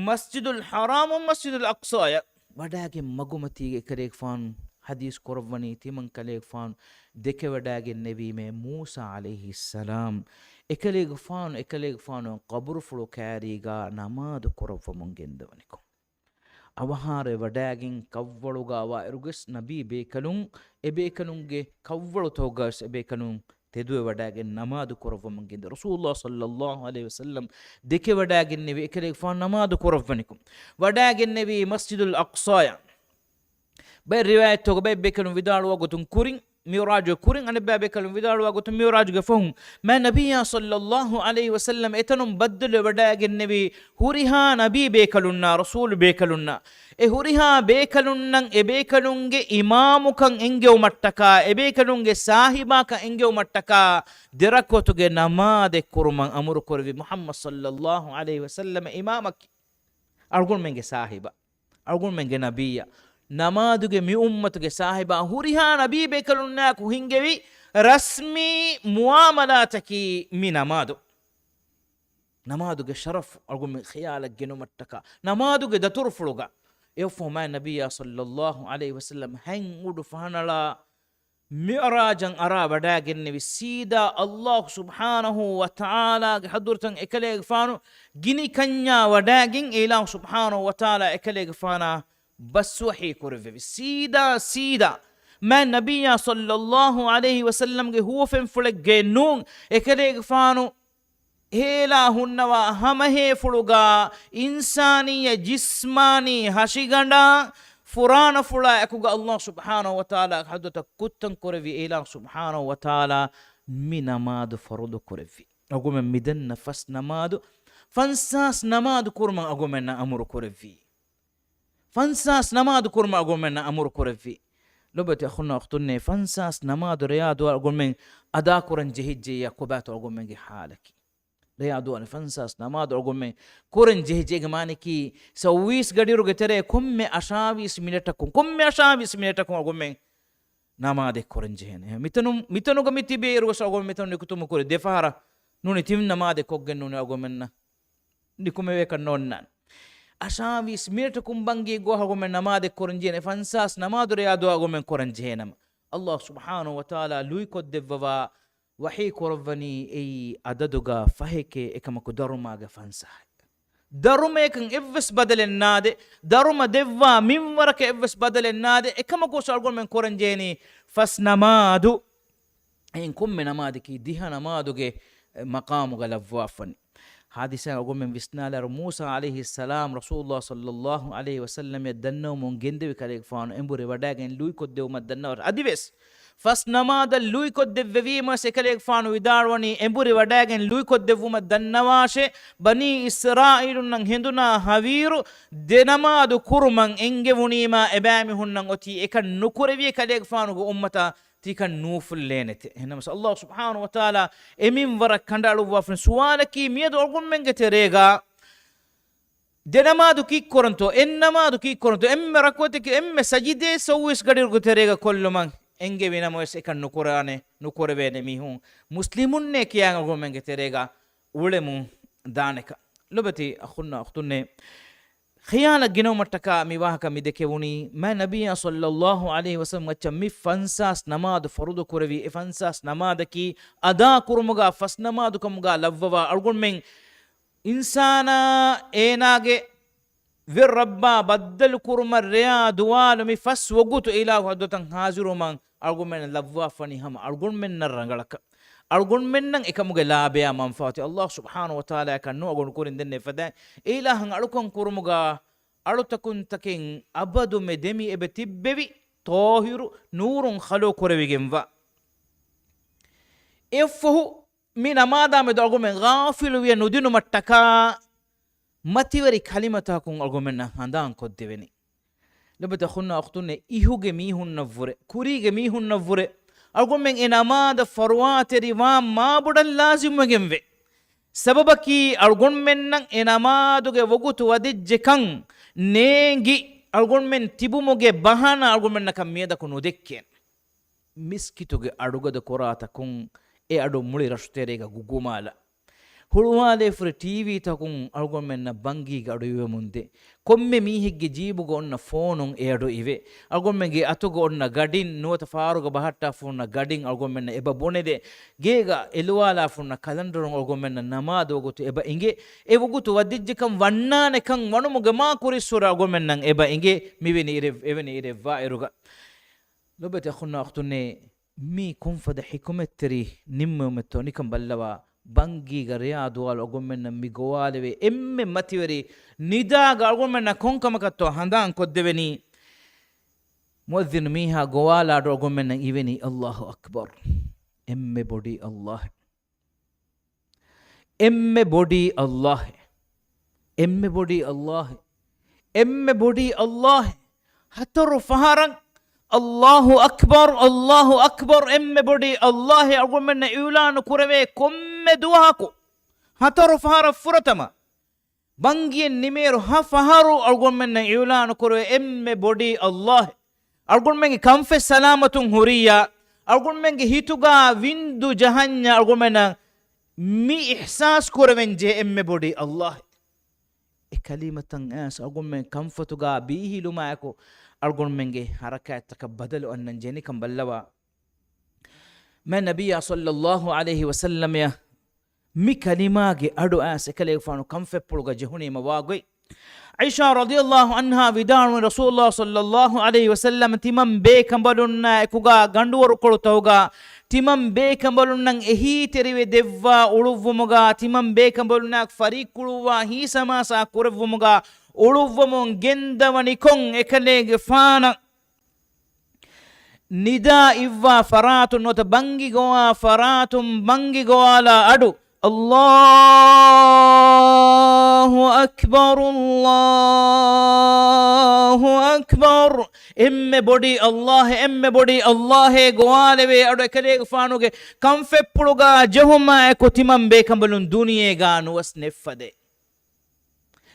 މަސްޖިދުލް ޙަރާމު، މަސްޖިދުލް އަޤްޞާޔަށް. ވަޑައިގެން މަގުމަތީގަ އެކަލޭގެފާނު ޙަދީޘް ކުރައްވަނީ، ތިމަން ކަލޭގެފާނު ދެކެވަޑައިގެންނެވީމޭ މޫސާ ޢަލައިހިއްސަލާމް. އެކަލޭގެފާނު، އެކަލޭގެފާނު ޤަބުރުފުޅު ކައިރީގަ ނަމާދު ކުރައްވަމުން ގެންދަވަނިކޮށް. އަވަހާރަ ވަޑައިގެން ކަށްވަޅުގަ ވާއިރުވެސް ނަބީ ބޭކަލުން، އެބޭކަލުންގެ ކަށްވަޅުތަކުގަވެސް އެބޭކަލުން ތެދުވެވަޑައިގެން ނަމާދު ކުރައްވަމުން ގެންދެވި. ރަސޫލުﷲ ޞައްލައްލާހު ޢަލައިހި ވަސައްލަމް ދެކެވަޑައިގެންނެވި އެކަލޭގެފާނު ނަމާދު ކުރައްވަނިކޮށް، ވަޑައިގެންނެވީ މަސްޖިދުލް އަޤްޞާޔަށް. ބައެއް ރިވާޔަތްތަކުގަ ބައެއް ބޭކަލުން ވިދާޅުވާ ގޮތުން ކުރިން މިޢުރާޖުގެ ކުރިން، އަނެއްބައި ބޭކަލުން ވިދާޅުވާ ގޮތުން މިޢުރާޖުގެ ފަހުން. މާތް ނަބިއްޔާ ޞައްލައްލާހު ޢަލައިހި ވަސައްލަމް އެތަނުން ބައްދަލުވެވަޑައިގެންނެވީ ހުރިހާ ނަބީ ބޭކަލުންނާ، ރަސޫލު ބޭކަލުންނާ. އެ ހުރިހާ ބޭކަލުންނަށް އެ ބޭކަލުންގެ އިމާމުކަން އެންގެވުމަށްޓަކާ، އެ ބޭކަލުންގެ ސާހިބާކަން އެންގެވުމަށްޓަކާ، ދެރަކުޢަތުގެ ނަމާދެއް ކުރުމަށް އަމުރު ކުރެއްވި. މުޙައްމަދު ޞައްލައްލާހު ޢަލައިހި ވަސައްލަމަ އިމާމަކީ އަޅުގަނޑުމެންގެ ސާހިބާ، އަޅުގަނޑުމެންގެ ނަބިއްޔާ، ނަމާދުގެ މި އުއްމަތުގެ ސާހިބާ، ހުރިހާ ނަބީ ބޭކަލުންނާއެކު ހިންގެވި ރަސްމީ މުޢާމަލާތަކީ މި ނަމާދު. ނަމާދުގެ ޝަރަފު އަޅުގަނޑުމެން ޚިޔާލަށް ގެނުމަށްޓަކާ، ނަމާދުގެ ދަތުރުފުޅުގަ އެއަށްފަހު މާތް ނަބިއްޔާ ޞައްލައްލާހު ޢަލައިހި ވަސައްލަމް ހަތް އުޑު ފަހަނަޅާ މިޢުރާޖަށް އަރާ ވަޑައިގެންނެވި، ސީދާ އައްލާހު ސުބްޙާނަހޫ ވަތަޢާލާގެ ޙަޟްރަތަށް އެކަލޭގެފާނު ގިނި ކަންޏާ ވަޑައިގެން، އެ އިލާހު ސުބްޙާނަހޫ ވަތަޢާލާ އެކަލޭގެފާނާ ބަސް ވަޙީ ކުރެއްވެވި. ސީދާ، ސީދާ މާތް ނަބިއްޔާ ޞައްލައްލާހު ޢަލައިހި ވަސައްލަމްގެ ހުވަފެންފުޅެއްގެ ނޫން އެކަލޭގެފާނު ހޭލާ ހުންނަވާ ހަމަހޭފުޅުގަ އިންސާނީ ޖިސްމާނީ ހަށިގަނޑާ ފުރާނަފުޅާ އެކުގަ އައްލާހު ސުބްޙާނަހޫ ވަތަޢާލާގެ ޙަޟްރަތަށް ކުއްތަން ކުރެއްވި. އެ އިލާހު ސުބްޙާނަހޫ ވަތަޢާލާ މި ނަމާދު ފަރުޟު ކުރެއްވި. އަޅުގަމެން މިދަންނަ ފަސް ނަމާދު، ފަންސާސް ނަމާދު ކުރުމަށް އަޅުގަމެންނަށް އަމުރު ކުރެއްވި. ފަންސާސް ނަމާދު ކުރުމަށް އަޅުގަނޑުމެންނަށް އަމުރު ކުރެއްވި. ލޮބުވެތި އަޚުންނާ އުޚްތުންނޭ، ފަންސާސް ނަމާދު ރެޔާ ދުޢާ އަޅުގަނޑުމެން އަދާކުރަން ޖެހިއްޖެއްޔާ ކޮބާތޯ އަޅުގަނޑުމެންގެ ޙާލަކީ؟ ރެޔާ ދުޢާ ފަންސާސް ނަމާދު އަޅުގަނޑުމެން ކުރަން ޖެހިއްޖެ. އޭގެ މާނައަކީ ސައުވީސް ގަޑިއިރުގެ ތެރޭ ކޮންމެ އަށާވީސް މިނެޓަކުން، ކޮންމެ އަށާވީސް މިނެޓަކުން އަޅުގަނޑުމެން ނަމާދެއް ކުރަން ޖެހޭނެ. މިތަނު، މިތަނުގަ މި ތިބޭ އިރުވެސް އަޅުގަނޑު މިތަނު ނިކުތުމު ކުރި ދެފަހަރަށް ނޫނީ ތިން ނަމާދެއް ކޮށްގެން ނޫނީ އަޅުގަނޑުމެންނަށް ނިކުމެވޭކަށް ނޯންނާނެ. އަށާވީސް މިނެޓަކުން ބަންގީ ގޮވާ އަޅުގަނޑުމެން ނަމާދެއް ކުރަން ޖެހޭނެ. ފަންސާސް ނަމާދު ރެޔާ ދުޢާ އަޅުގަނޑުމެން ކުރަން ޖެހޭނަމަ، އައްލާހު ސުބްޙާނަހޫ ވަތަޢާލާ ލުއިކޮށްދެއްވަވާ ވަޙީ ކުރައްވަނީ އެއީ އަދަދުގަ ފަހެކޭ، އެކަމަކު ދަރުމާގެ ފަންސާހެއް. ދަރުމަޔަކަށް އެއްވެސް ބަދަލެއް ނާދޭ، ދަރުމަ ދެއްވާ މިންވަރަކަށް އެއްވެސް ބަދަލެއް ނާދޭ. އެކަމަކު ވެސް އަޅުގަނޑުމެން ކުރަން ޖެހެނީ ފަސް ނަމާދު. އެއިން ކޮންމެ ނަމާދަކީ ދިހަ ނަމާދުގެ މަޤާމުގަ ލައްވާފަނި. ޙާދިސާ އަޅުގަނޑުމެން ވިސްނާލާއިރު، މޫސާ ޢަލައިހިއްސަލާމް ރަސޫލުﷲ ޞައްލައްލާހު ޢަލައިހި ވަސައްލަމަށް ދަންނަވަމުން ގެންދެވި ކަލޭގެފާނު އެނބުރި ވަޑައިގެން ލުއިކޮށްދެވުމަށް ދަންނަވާ. އަދިވެސް ފަސް ނަމާދަށް ލުއިކޮށްދެއްވެވީމަސް އެކަލޭގެފާނު ވިދާޅުވަނީ އެނބުރި ވަޑައިގެން ލުއިކޮށްދެއްވުމަށް ދަންނަވާށޭ. ބަނީ އިސްރާއީލުންނަށް ހެނދުނާ ހަވީރު ދެ ނަމާދު ކުރުމަށް އެންގެވުނީމާ އެބައިމީހުންނަށް އޮތީ އެކަން ނުކުރެވި އެކަލޭގެފާނުގެ އުއްމަތާ ތިކަން ނޫފުއްލޭނެތެ. އެހެންނަމަސް އައްލާހު ސުބްޙާނަހޫ ވަތަޢާލާ އެމިންވަރަށް ކަނޑައަޅުއްވާފަން ސުވާލަކީ މިއަދު އަޅުގަނޑުމެންގެ ތެރޭގަ ދެ ނަމާދު ކީއްކުރަންތޯ؟ އެއް ނަމާދު ކީއްކުރަންތޯ؟ އެންމެ ރަކުޢަތަކީ އެންމެ ސަޖިދައެއް ސައުވީސް ގަޑިއިރުގެ ތެރޭގަ ކޮށްލުމަށް އެންގެވި ނަމަވެސް އެކަން ނުކުރާނެ، ނުކުރެވޭނެ މީހުން މުސްލިމުންނޭ ކިޔާ އަޅުގަނޑުމެންގެ ތެރޭގަ އުޅެމުން ދާނެކަން. ލޮބުވެތި އަޚުންނާ އުޚްތުންނޭ، ޚިޔާލަށް ގިނަވުމަށްޓަކާ މި ވާހަކަ މި ދެކެވުނީ، މާތް ނަބިއްޔާ ޞައްލައްލާހު ޢަލައިހި ވަސައްލަމް މައްޗަށް މި ފަންސާސް ނަމާދު ފަރުޟު ކުރެވި، އެ ފަންސާސް ނަމާދަކީ އަދާ ކުރުމުގަ ފަސް ނަމާދު ކަމުގަ ލައްވަވާ، އަޅުގަނޑުމެން އިންސާނާ އޭނާގެ ވެރި ރައްބާ ބައްދަލު ކުރުމަށް ރެޔާ ދުވާލު މި ފަސް ވަގުތު އިލާހު ޙަޟްރަތަށް ޙާޟިރުވުމަށް އަޅުގަނޑުމެންނަށް ލައްވާފަނީ ހަމަ އަޅުގަނޑުމެންނަށް ރަނގަޅަކަށް، އަޅުގަނޑުމެންނަށް އެކަމުގެ ލާބަޔާ މަންފާއަތެއް. އައްލާހު ސުބްޙާނަހޫ ވަތަޢާލާއަކަށް ނޫން އަޅުގަނޑު ކުރިން ދެންނެވި ފަދައިން އެ އިލާހަށް އަޅުކަން ކުރުމުގަ އަޅުތަކުންތަކެއް އަބަދުމެ ދެމި އެބަ ތިއްބެވި، ޠާހިރު ނޫރުން ޚަލުޤު ކުރެވިގެންވާ. އެއަށްފަހު މި ނަމާދާ މެދު އަޅުގަނޑުމެން ޣާފިލުވިޔަ ނުދިނުމަށްޓަކާ މަތިވެރި ކަލިމަތަކުން އަޅުގަނޑުމެންނަށް ހަނދާން ކޮށްދެވެނީ. ލޮބުވެތި އަޚުންނާ އުޚްތުންނޭ، އިހުގެ މީހުންނަށްވުރެ، ކުރީގެ މީހުންނަށްވުރެ، އަޅުގަނޑުމެން އެ ނަމާދަށް ފަރުވާތެރިވާން މާބޮޑަށް ލާޒިމުވެގެންވޭ. ސަބަބަކީ އަޅުގަނޑުމެންނަށް އެ ނަމާދުގެ ވަގުތު ވަދެއްޖެކަން ނޭނގި އަޅުގަނޑުމެން ތިބުމުގެ ބަހާނާ އަޅުގަނޑުމެންނަކަށް މިއަދަކު ނުދެއްކޭނެ. މިސްކިތުގެ އަޑުގަދަ ކުރާތަކުން އެ އަޑު މުޅި ރަށުތެރޭގަ ގުގުމާލާ. ހުޅުވާލައިފުރި ޓީވީތަކުން އަޅުގަނޑުމެންނަށް ބަންގީގެ އަޑު އިވެމުންދޭ. ކޮންމެ މީހެއްގެ ޖީބުގަ އޮންނަ ފޯނުން އެ އަޑު އިވޭ. އަޅުގަނޑުމެންގެ އަތުގަ އޮންނަ ގަޑިން، ނުވަތަ ފާރުގަ ބަހައްޓާފަ ހުންނަ ގަޑިން އަޅުގަނޑުމެންނަށް އެބަ ބުނެދޭ. ގޭގަ އެލުވާލާފަ ހުންނަ ކަލަންޑަރުން އަޅުގަނޑުމެންނަށް ނަމާދު ވަގުތު އެބަ އިނގޭ. އެ ވަގުތު ވަދެއްޖެކަން ވަންނާނެކަން ވަނުމުގެ މާ ކުރިއްސުރެ އަޅުގަނޑުމެންނަށް އެބަ އިނގޭ. މިވެނި އިރެއް، އެވެނި އިރެއްވާއިރުގަ. ލޮބުވެތި އަޚުންނާ އުޚްތުންނޭ، މީ ކޮންފަދަ ޙިކުމަތްތެރި ނިންމުމެއްތޯ ނިކަން ބައްލަވާ. ބަންގީގަ ރެޔާ ދުވާލު އަޅުގަނޑުމެންނަށް މި ގޮވާލެވޭ އެންމެ މަތިވެރި ނިދާގަ އަޅުގަނޑުމެންނަށް ކޮންކަމަކަށްތޯ ހަނދާން ކޮށްދެވެނީ. މުއައްޒިނު މީހާ ގޮވާލާ އަޑު އަޅުގަނޑުމެންނަށް އިވެނީ، އައްލާހު އަކްބަރު. އެންމެ ބޮޑީ އައްލާހެއް. އެންމެ ބޮޑީ އައްލާހެއް. އެންމެ ބޮޑީ އައްލާހެއް. އެންމެ ބޮޑީ އައްލާހެއް. ހަތަރު ފަހަރަށް، އައްލާހު އަކްބަރު، އައްލާހު އަކްބަރު، އެންމެ ބޮޑީ އައްލާހެއް އަޅުގަނޑުމެންނަށް އިޢުލާނު ކުރެވޭ ކޮންމެ ދުވަހަކު ހަތަރު ފަހަރަށް ފުރަތަމަ ބަންގިއެއް ނިމޭއިރު ހަ ފަހަރު އަޅުގަނޑުމެންނަށް އިޢުލާނު ކުރެވޭ އެންމެ ބޮޑީ އައްލާހެއް. އަޅުގަނޑުމެންގެ ކަންފަތް ސަލާމަތުން ހުރިއްޔާ، އަޅުގަނޑުމެންގެ ހިތުގަ ވިންދު ޖަހަންޏާ އަޅުގަނޑުމެންނަށް މި އިޙްސާސް ކުރެވެން ޖެހޭ އެންމެ ބޮޑީ އައްލާހެއް. އެ ކަލިމަތައް އައިސް އަޅުގަނޑުމެން ކަންފަތުގަ ބީހިލުމާއެކު އަޅުގަނޑުމެންގެ ޙަރަކާތްތަކަށް ބަދަލު އަންނަން ޖެހޭނެކަން ބައްލަވާ. މާތް ނަބިއްޔާ ޞައްލައްލާހު ޢަލައިހި ވަސައްލަމަށް މި ކަލިމާގެ އަޑު އައިސް އެކަލޭގެފާނު ކަންފަތްޕުޅުގަ ޖެހުނީމަ ވާގޮތް. ޢާއިޝާ ރަޟިޔައްލާހު ޢަންހާ ވިދާޅުވި، ރަސޫލުﷲ ޞައްލައްލާހު ޢަލައިހި ވަސައްލަމަ ތިމަން ބޭކަނބަލުންނާ އެކުގާ ގަނޑުވަރުކޮޅުތަކުގާ ތިމަން ބޭކަނބަލުންނަށް އެހީތެރިވެ ދެއްވާ އުޅުއްވުމުގާ ތިމަން ބޭކަނބަލުންނާ ފަރިއްކުޅުއްވާ ހީސަމާސާ ކުރެއްވުމުގާ އުޅުއްވަމުން ގެންދަވަނިކޮށް އެކަލޭގެފާނަށް ނިދާ އިއްވާ ފަރާތުން ނުވަތަ ބަންގި ގޮވާ ފަރާތުން ބަންގި ގޮވާލާ އަޑު، އައްލާހު އަކްބަރު، އައްލާހު އަކްބަރު، އެންމެ ބޮޑީ އައްލާހެއް، އެންމެ ބޮޑީ އައްލާހޭ ގޮވާލެވޭ އަޑު އެކަލޭގެފާނުގެ ކަންފަތްޕުޅުގާ ޖެހުމާއެކު ތިމަން ބޭކަނބަލުން ދުނިޔޭގާ ނުވަސް ނެއްފަދޭ.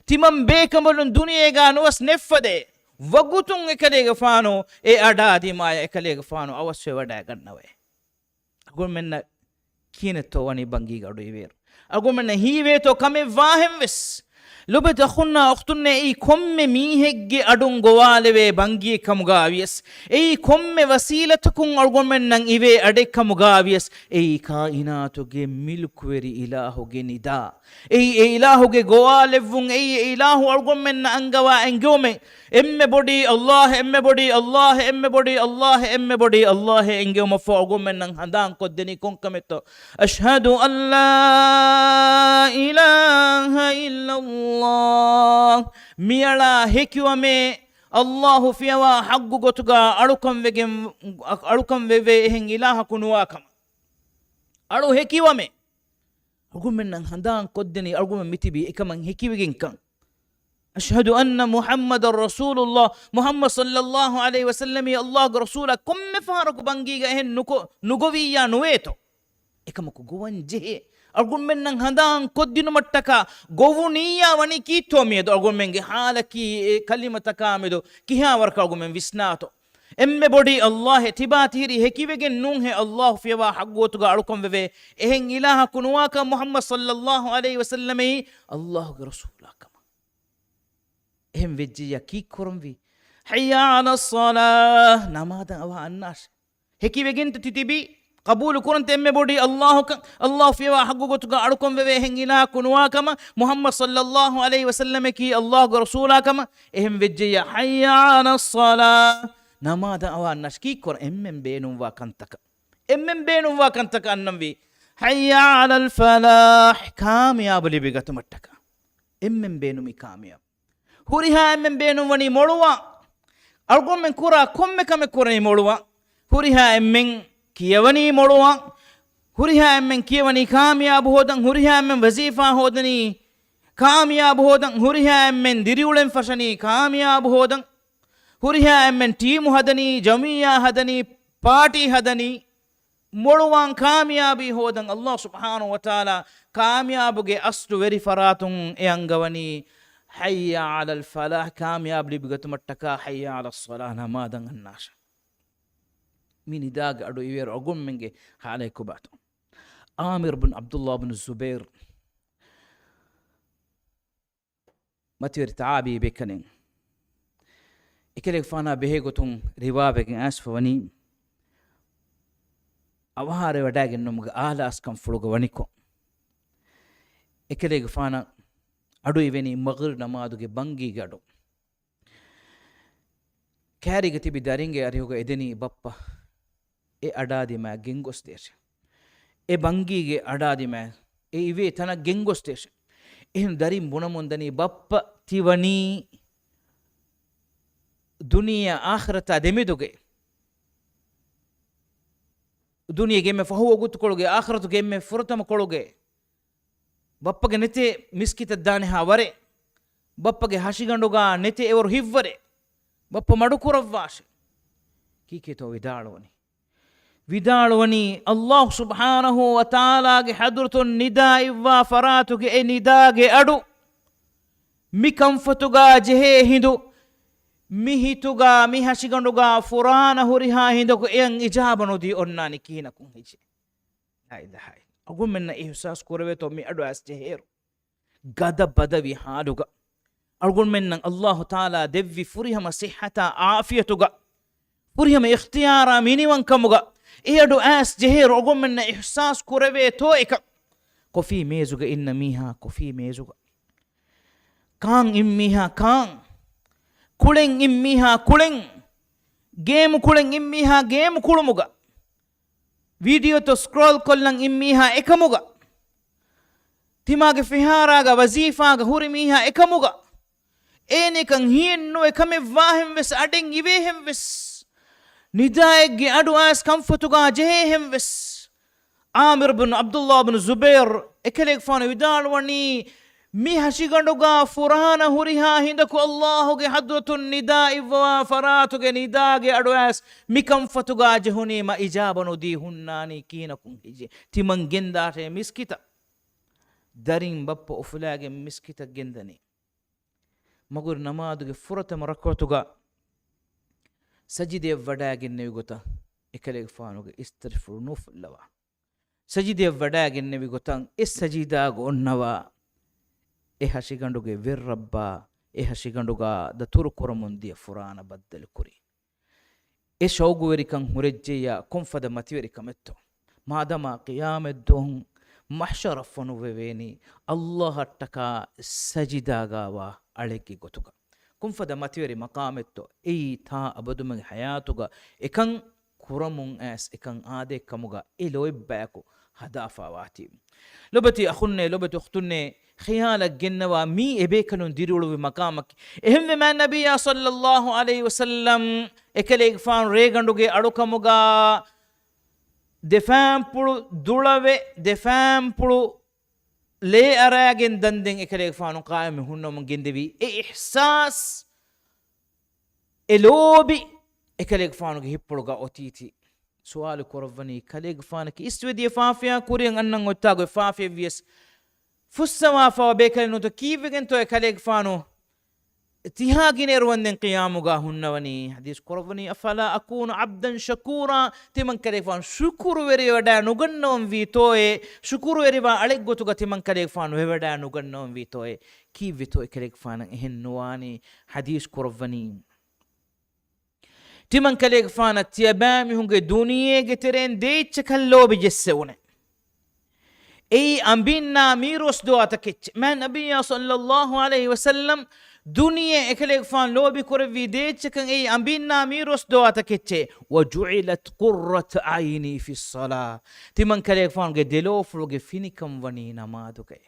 ތިމަން ބޭކަނބަލުން ދުނިޔޭގާ ނުވަސް ނެއްފަދޭ. ވަގުތުން އެކަލޭގެފާނު އެ އަޑާ ދިމާޔަށް އެކަލޭގެފާނު އަވަސްވެވަޑައިގަންނަވައޭ. އަޅުގަނޑުމެންނަށް ކިހިނެއްތޯ ވަނީ ބަންގީގެ އަޑު އިވޭއިރު؟ އަޅުގަނޑުމެންނަށް ހީވޭތޯ ކަމެއް ވާހެން ވެސް؟ ލޮބުވެތި އަޚުންނާ އުޚްތުންނޭ، އެއީ ކޮންމެ މީހެއްގެ އަޑުން ގޮވާލެވޭ ބަންގީއެއް ކަމުގާ ވިޔަސް، އެއީ ކޮންމެ ވަސީލަތަކުން އަޅުގަނޑުމެންނަށް އިވޭ އަޑެއް ކަމުގާ ވިޔަސް، އެއީ ކާއިނާތުގެ މިލްކުވެރި އިލާހުގެ ނިދާ. އެއީ އެ އިލާހުގެ ގޮވާލެއްވުން، އެއީ އެ އިލާހު އަޅުގަނޑުމެންނަށް އަންގަވާ އެންގެވުމެއް. އެންމެ ބޮޑީ އައްލާހް، އެންމެ ބޮޑީ އައްލާހް، އެންމެ ބޮޑީ އައްލާހް، އެންމެ ބޮޑީ އައްލާހް އެންގެވުމަށްފަހު އަޅުގަނޑުމެންނަށް ހަނދާން ކޮށްދެނީ ކޮންކަމެއްތޯ؟ އަޝްހަދު އައްލާ އިލާހަ އިއްލައްލާހް. މިއަޅާ ހެކިވަމޭ، އައްލާހު ފިޔަވާ ޙައްޤު ގޮތުގަ އަޅުކަން ވެގެން، އަޅުކަން ވެވޭ އެހެން އިލާހަކު ނުވާ ކަމަށް. އަޅު ހެކިވަމޭ. އަޅުގަނޑުމެންނަށް ހަނދާން ކޮށްދެނީ އަޅުގަނޑުމެން މިތިބީ އެކަމަށް ހެކިވެގެންކަން. އަޝްހަދު އަންނަ މުޙައްމަދަށް ރަސޫލުﷲ، މުޙައްމަދު ޞައްލައްލާހު ޢަލައިހި ވަސައްލަމީ އައްލާހުގެ ރަސޫލާ. ކޮންމެ ފަހަރަކު ބަންގީގަ އެހެން ނުކޮ-، ނުގޮވިއްޔާ ނުވޭތޯ؟ އެކަމަކު ގޮވަން ޖެހޭ. އަޅުގަނޑުމެންނަށް ހަނދާން ކޮށްދިނުމަށްޓަކާ ގޮވުނިއްޔާ ވަނީ ކީއްތޯ މިއަދު؟ އަޅުގަނޑުމެންގެ ޙާލަކީ އެ ކަލިމަތަކާ މެދު ކިހާވަރަކަށް އަޅުގަނޑުމެން ވިސްނާތޯ؟ އެންމެ ބޮޑީ އައްލާހެއް ތިބާ ތިހިރީ ހެކިވެގެން ނޫންހޭ، އައްލާހު ފިޔަވާ ޙައްޤު ގޮތުގަ އަޅުކަން ވެވޭ އެހެން އިލާހަކު ނުވާކަން، މުޙައްމަދު ޞައްލައްލާހު ޢަލައިހި ވަސައްލަމައީ އައްލާހުގެ ރަސޫލާ ކަމަށް. އެހެން ވެއްޖެއްޔާ ކީއްކުރަންވީ؟ ޙައްޔަ ޢަލައްޞަލާ، ނަމާދަށް އަވަހަށް އަންނާށޭ. ހެކިވެގެންތަ ތި ތިބީ؟ ޤަބޫލު ކުރަންތަ އެންމެ ބޮޑީ އައްލާހުކަން، އައްލާހު ފިޔަވާ ޙައްޤު ގޮތުގަ އަޅުކަން ވެވޭ އެހެން އިލާހަކު ނުވާ ކަމަށް، މުޙައްމަދު ޞައްލައްލާހު ޢަލައިހި ވަސައްލަމަކީ އައްލާހުގެ ރަސޫލާ ކަމަށް؟ އެހެން ވެއްޖެއްޔާ، ޙައްޔަ ޢަލައްޞަލާ، ނަމާދަށް އަވަހަށް އަންނާށޭ. ކީއްކުރަން؟ އެންމެން ބޭނުންވާ ކަންތަކަށް، އެންމެން ބޭނުންވާ ކަންތަކަށް އަންނަންވީ. ޙައްޔަ ޢަލަލް ފަލާޙް، ކާމިޔާބު ލިބިގަތުމަށްޓަކާ. އެންމެން ބޭނުމީ ކާމިޔާބު. ހުރިހާ އެންމެން ބޭނުންވަނީ މޮޅުވާން. އަޅުގަނޑުމެން ކުރާ ކޮންމެ ކަމެއް ކުރަނީ މޮޅުވާން. ހުރިހާ އެންމެން ކިޔަވަނީ މޮޅުވާން. ހުރިހާ އެންމެން ކިޔަވަނީ ކާމިޔާބު ހޯދަން. ހުރިހާ އެންމެން ވަޒީފާ ހޯދަނީ ކާމިޔާބު ހޯދަން. ހުރިހާ އެންމެން ދިރިއުޅެން ފަށަނީ ކާމިޔާބު ހޯދަން. ހުރިހާ އެންމެން ޓީމު ހަދަނީ، ޖަމިއްޔާ ހަދަނީ، ޕާޓީ ހަދަނީ. މޮޅުވާން ކާމިޔާބީ ހޯދަން. އައްލާހު ސުބްޙާނަހު ވަތަޢާލާ ކާމިޔާބުގެ އަސްލު ވެރި ފަރާތުން އެ އަންގަވަނީ، ޙައްޔަ ޢަލަލް ފަލާޙް، ކާމިޔާބު ލިބިގަތުމަށްޓަކާ، ޙައްޔަ ޢަލައްޞަލާ، ނަމާދަށް އަންނާށޭ. މި ނިދާގެ އަޑު އިވޭރު އަޅުގަނޑުމެންގެ ޙާލަތް ކޮބާތޯ؟ ޢާމިރު ބިން ޢަބްދުﷲ ބިން ޒުބައިރު މަތިވެރި ތަޢާބީ ބޭކަލެއް. އެކަލޭގެފާނާ ބެހޭގޮތުން ރިވާވެގެން އައިސްފަ ވަނީ، އަވަހާރަވެވަޑައިގެންނުމުގެ އާލާސްކަންފުޅުގަ ވަނިކޮށް، އެކަލޭގެފާނަށް އަޑު އިވެނީ މަޣްރިބް ނަމާދުގެ ބަންގީގެ އަޑު. ކައިރީގަ ތިބި ދަރިންގެ އަރިހުގަ އެދެނީ ބައްޕަ އެ އަޑާ ދިމާ ގެންގޮސްދޭށޭ. އެ ބަންގީގެ އަޑާ ދިމާ އެ އިވޭ ތަނަށް ގެންގޮސްދޭށޭ. އެހެން ދަރިން ބުނަމުންދަނީ ބައްޕަ ތި ވަނީ ދުނިޔެއާ އާޚިރަތާ ދެމެދުގައި، ދުނިޔޭގެ އެންމެ ފަހު ވަގުތުކޮޅުގައި، އާޚިރަތުގެ އެންމެ ފުރަތަމަ ކޮޅުގައި، ބައްޕަގެ ނެތޭ މިސްކިތަށް ދާނެހާ ވަރެއް، ބައްޕަގެ ހަށިގަނޑުގަ ނެތޭ އެވަރު ހިތްވަރެއް، ބައްޕަ މަޑުކުރައްވާށޭ. ކީކޭތޯ ވިދާޅުވަނީ؟ ވިދާޅުވަނީ، އައްލާހު ސުބްޙާނަހު ވަތަޢާލާގެ ޙަޟްރަތުން ނިދާ އިއްވާ ފަރާތުގެ އެ ނިދާގެ އަޑު، މި ކަންފަތުގަ ޖެހޭ ހިނދު، މި ހިތުގަ، މި ހަށިގަނޑުގަ ފުރާނަ ހުރިހާ ހިނދަކު އެއަށް އިޖާބަ ނުދީ އޮންނާނީ ކިހިނަކުން ހެއްޔޭ؟ ލާ އިލާހަ އިއްލަ. އަޅުގަނޑުމެންނަށް އިޙްސާސް ކުރެވޭތޯ މި އަޑު އައިސް ޖެހޭއިރު ގަދަ ބަދަވި ޙާލުގަ، އަޅުގަނޑުމެންނަށް އައްލާހު ތަޢާލާ ދެއްވި ފުރިހަމަ ޞިއްޙަތާ ޢާފިޔަތުގަ، ފުރިހަމަ އިޚްތިޔާރާ މިނިވަންކަމުގަ، އެ އަޑު އައިސް ޖެހޭ ރޮގޮމެންނަށް އިޙްސާސް ކުރެވޭތޯ އެކަން. ކޮފީ މޭޒުގަ އިންނަ މީހާ ކޮފީ މޭޒުގަ. ކާން އިން މީހާ ކާން. ކުޅެން އިން މީހާ ކުޅެން. ގޭމު ކުޅެން އިން މީހާ ގޭމު ކުޅުމުގަ. ވީޑިއޯތައް ސްކްރޯލް ކޮށްލަން އިން މީހާ އެކަމުގަ. ތިމާގެ ފިހާރާގަ ވަޒީފާގަ ހުރި މީހާ އެކަމުގަ. އޭނެކަން ހިއެއްނުވެ ކަމެއް ވާހެން ވެސް އަޑެއް އިވޭހެން ވެސް. ނިދާއެއްގެ އަޑު އައިސް ކަންފަތުގާ ޖެހޭހެން ވެސް. ޢާމިރު ބިން ޢަބްދުﷲ ބިން ޒުބައިރު އެކަލޭގެފާނު ވިދާޅުވަނީ، މި ހަށިގަނޑުގާ ފުރާނަ ހުރިހާ ހިނދަކު ﷲގެ ޙަޟްރަތުން ނިދާ އިއްވަވާ ފަރާތުގެ ނިދާގެ އަޑު އައިސް މި ކަންފަތުގާ ޖެހުނީމަ އިޖާބަ ނުދީ ހުންނާނީ ކީނަކުން ހެއްޔޭ؟ ތިމަން ގެންދާށޭ މިސްކިތަށް. ދަރިން ބައްޕަ އުފުލާގެން މިސްކިތަށް ގެންދަނީ. މަގުރި ނަމާދުގެ ފުރަތަމަ ރަކުޢަތުގަ ސަޖިދަޔަށް ވަޑައިގެންނެވި ގޮތަށް އެކަލޭގެފާނުގެ އިސްތަށިފުޅު ނޫފުއްލަވާ. ސަޖިދަޔަށް ވަޑައިގެންނެވި ގޮތަށް އެ ސަޖިދާގަ އޮންނަވާ. އެ ހަށިގަނޑުގެ ވެއްރައްބާ، އެ ހަށިގަނޑުގަ ދަތުރު ކުރަމުން ދިޔަ ފުރާނަ ބައްދަލު ކުރި. އެ ޝައުގުވެރިކަން ހުރެއްޖެއްޔާ ކޮންފަދަ މަތިވެރިކަމެއްތޯ؟ މާދަމާ ޤިޔާމަތްދުވަހު މަޙްޝަރަށް ފޮނުއްވެވޭނީ ﷲ އަށްޓަކާ ސަޖިދާގާވާ އަޅެއްގެ ގޮތުގަ. ކޮންފަދަ މަތިވެރި މަޤާމެއްތޯ؟ އެއީ ތާ އަބަދުމެންގެ ޙަޔާތުގަ އެކަން ކުރަމުން އައިސް އެކަން އާދޭ ކަމުގަ އެ ލޯތްބާއެކު ހަދާފާވާތީ. ލޮބެތި އަޚުންނޭ، ލޮބެތި އުޚްތުންނޭ، ޚިޔާލަށް ގެންނަވާ މީ އެބޭކަލުން ދިރިއުޅުއްވި މަޤާމަކީ. އެހެންވެ މާތް ނަބިއްޔާ ޞައްލައްލާހު ޢަލައިހި ވަސައްލަމް އެކަލޭގެފާނު ރޭގަނޑުގެ އަޅުކަމުގަ ދެފާންޕުޅު ދުޅަވެ، ދެފާންޕުޅު ލޭ އަރާގެން ދަންދެން އެކަލޭގެފާނު ޤާއިމް ހުންނަމުން ގެންދެވީ. އެ އިޙްސާސް، އެ ލޯބި އެކަލޭގެފާނުގެ ހިތްޕުޅުގަ އޮތީތީ. ސުވާލު ކުރައްވަނީ، ކަލޭގެފާނަކީ އިސްވެދިޔަ ފާފަޔާ ކުރިއަށް އަންނަން އޮތްތާގޮތް ފާފައެއްވިޔަސް ފުއްސަވާފައިވާ ބޭކަލެއް ނޫންތޯ؟ ކީއްވެގެންތޯ އެކަލޭގެފާނު ތިހާ ގިނައިރު ވަންދެން ޤިޔާމުގާ ހުންނަވަނީ؟ ޙަދީޘް ކުރައްވަނީ، أفلا أكون عبدا شكورا، ތިމަންކަލޭގެފާނު ޝުކުރުވެރިވެވަޑައި ނުގަންނަވަންވީތޯއޭ؟ ޝުކުރުވެރިވާ އަޅެއްގޮތުގަ ތިމަންކަލޭގެފާނު ވެވަޑައި ނުގަންނަވަންވީތޯއޭ؟ ކީއްވެތޯ އެކަލޭގެފާނަށް އެހެން ނުވާނީ؟ ޙަދީޘް ކުރައްވަނީ، ތިމަންކަލޭގެފާނަށް ތިޔަބައިމީހުންގެ ދުނިޔޭގެ ތެރެއިން ދޭއްޗަކަށް ލޯބި ޖެއްސެވުނެ. އެއީ އަނބިންނާ މީރުވަސް ދުވާތަކެއްޗެއް. މާތް ނަބިއްޔާ ޞައްލައްލާހު ޢަލައިހި ވަސައްލަމް ދުނިޔެ އެކަލޭގެފާނު ލޯބި ކުރެއްވީ ދޭއްޗަކަށް، އެއީ އަނބިންނާ މީރުވަސް ދުވާތަކެއްޗެއް. وجعلت قرة عيني في الصلاة. ތިމަންކަލޭގެފާނުގެ ދެލޯފުޅުގެ ފިނިކަން ވަނީ ނަމާދުގައޭ.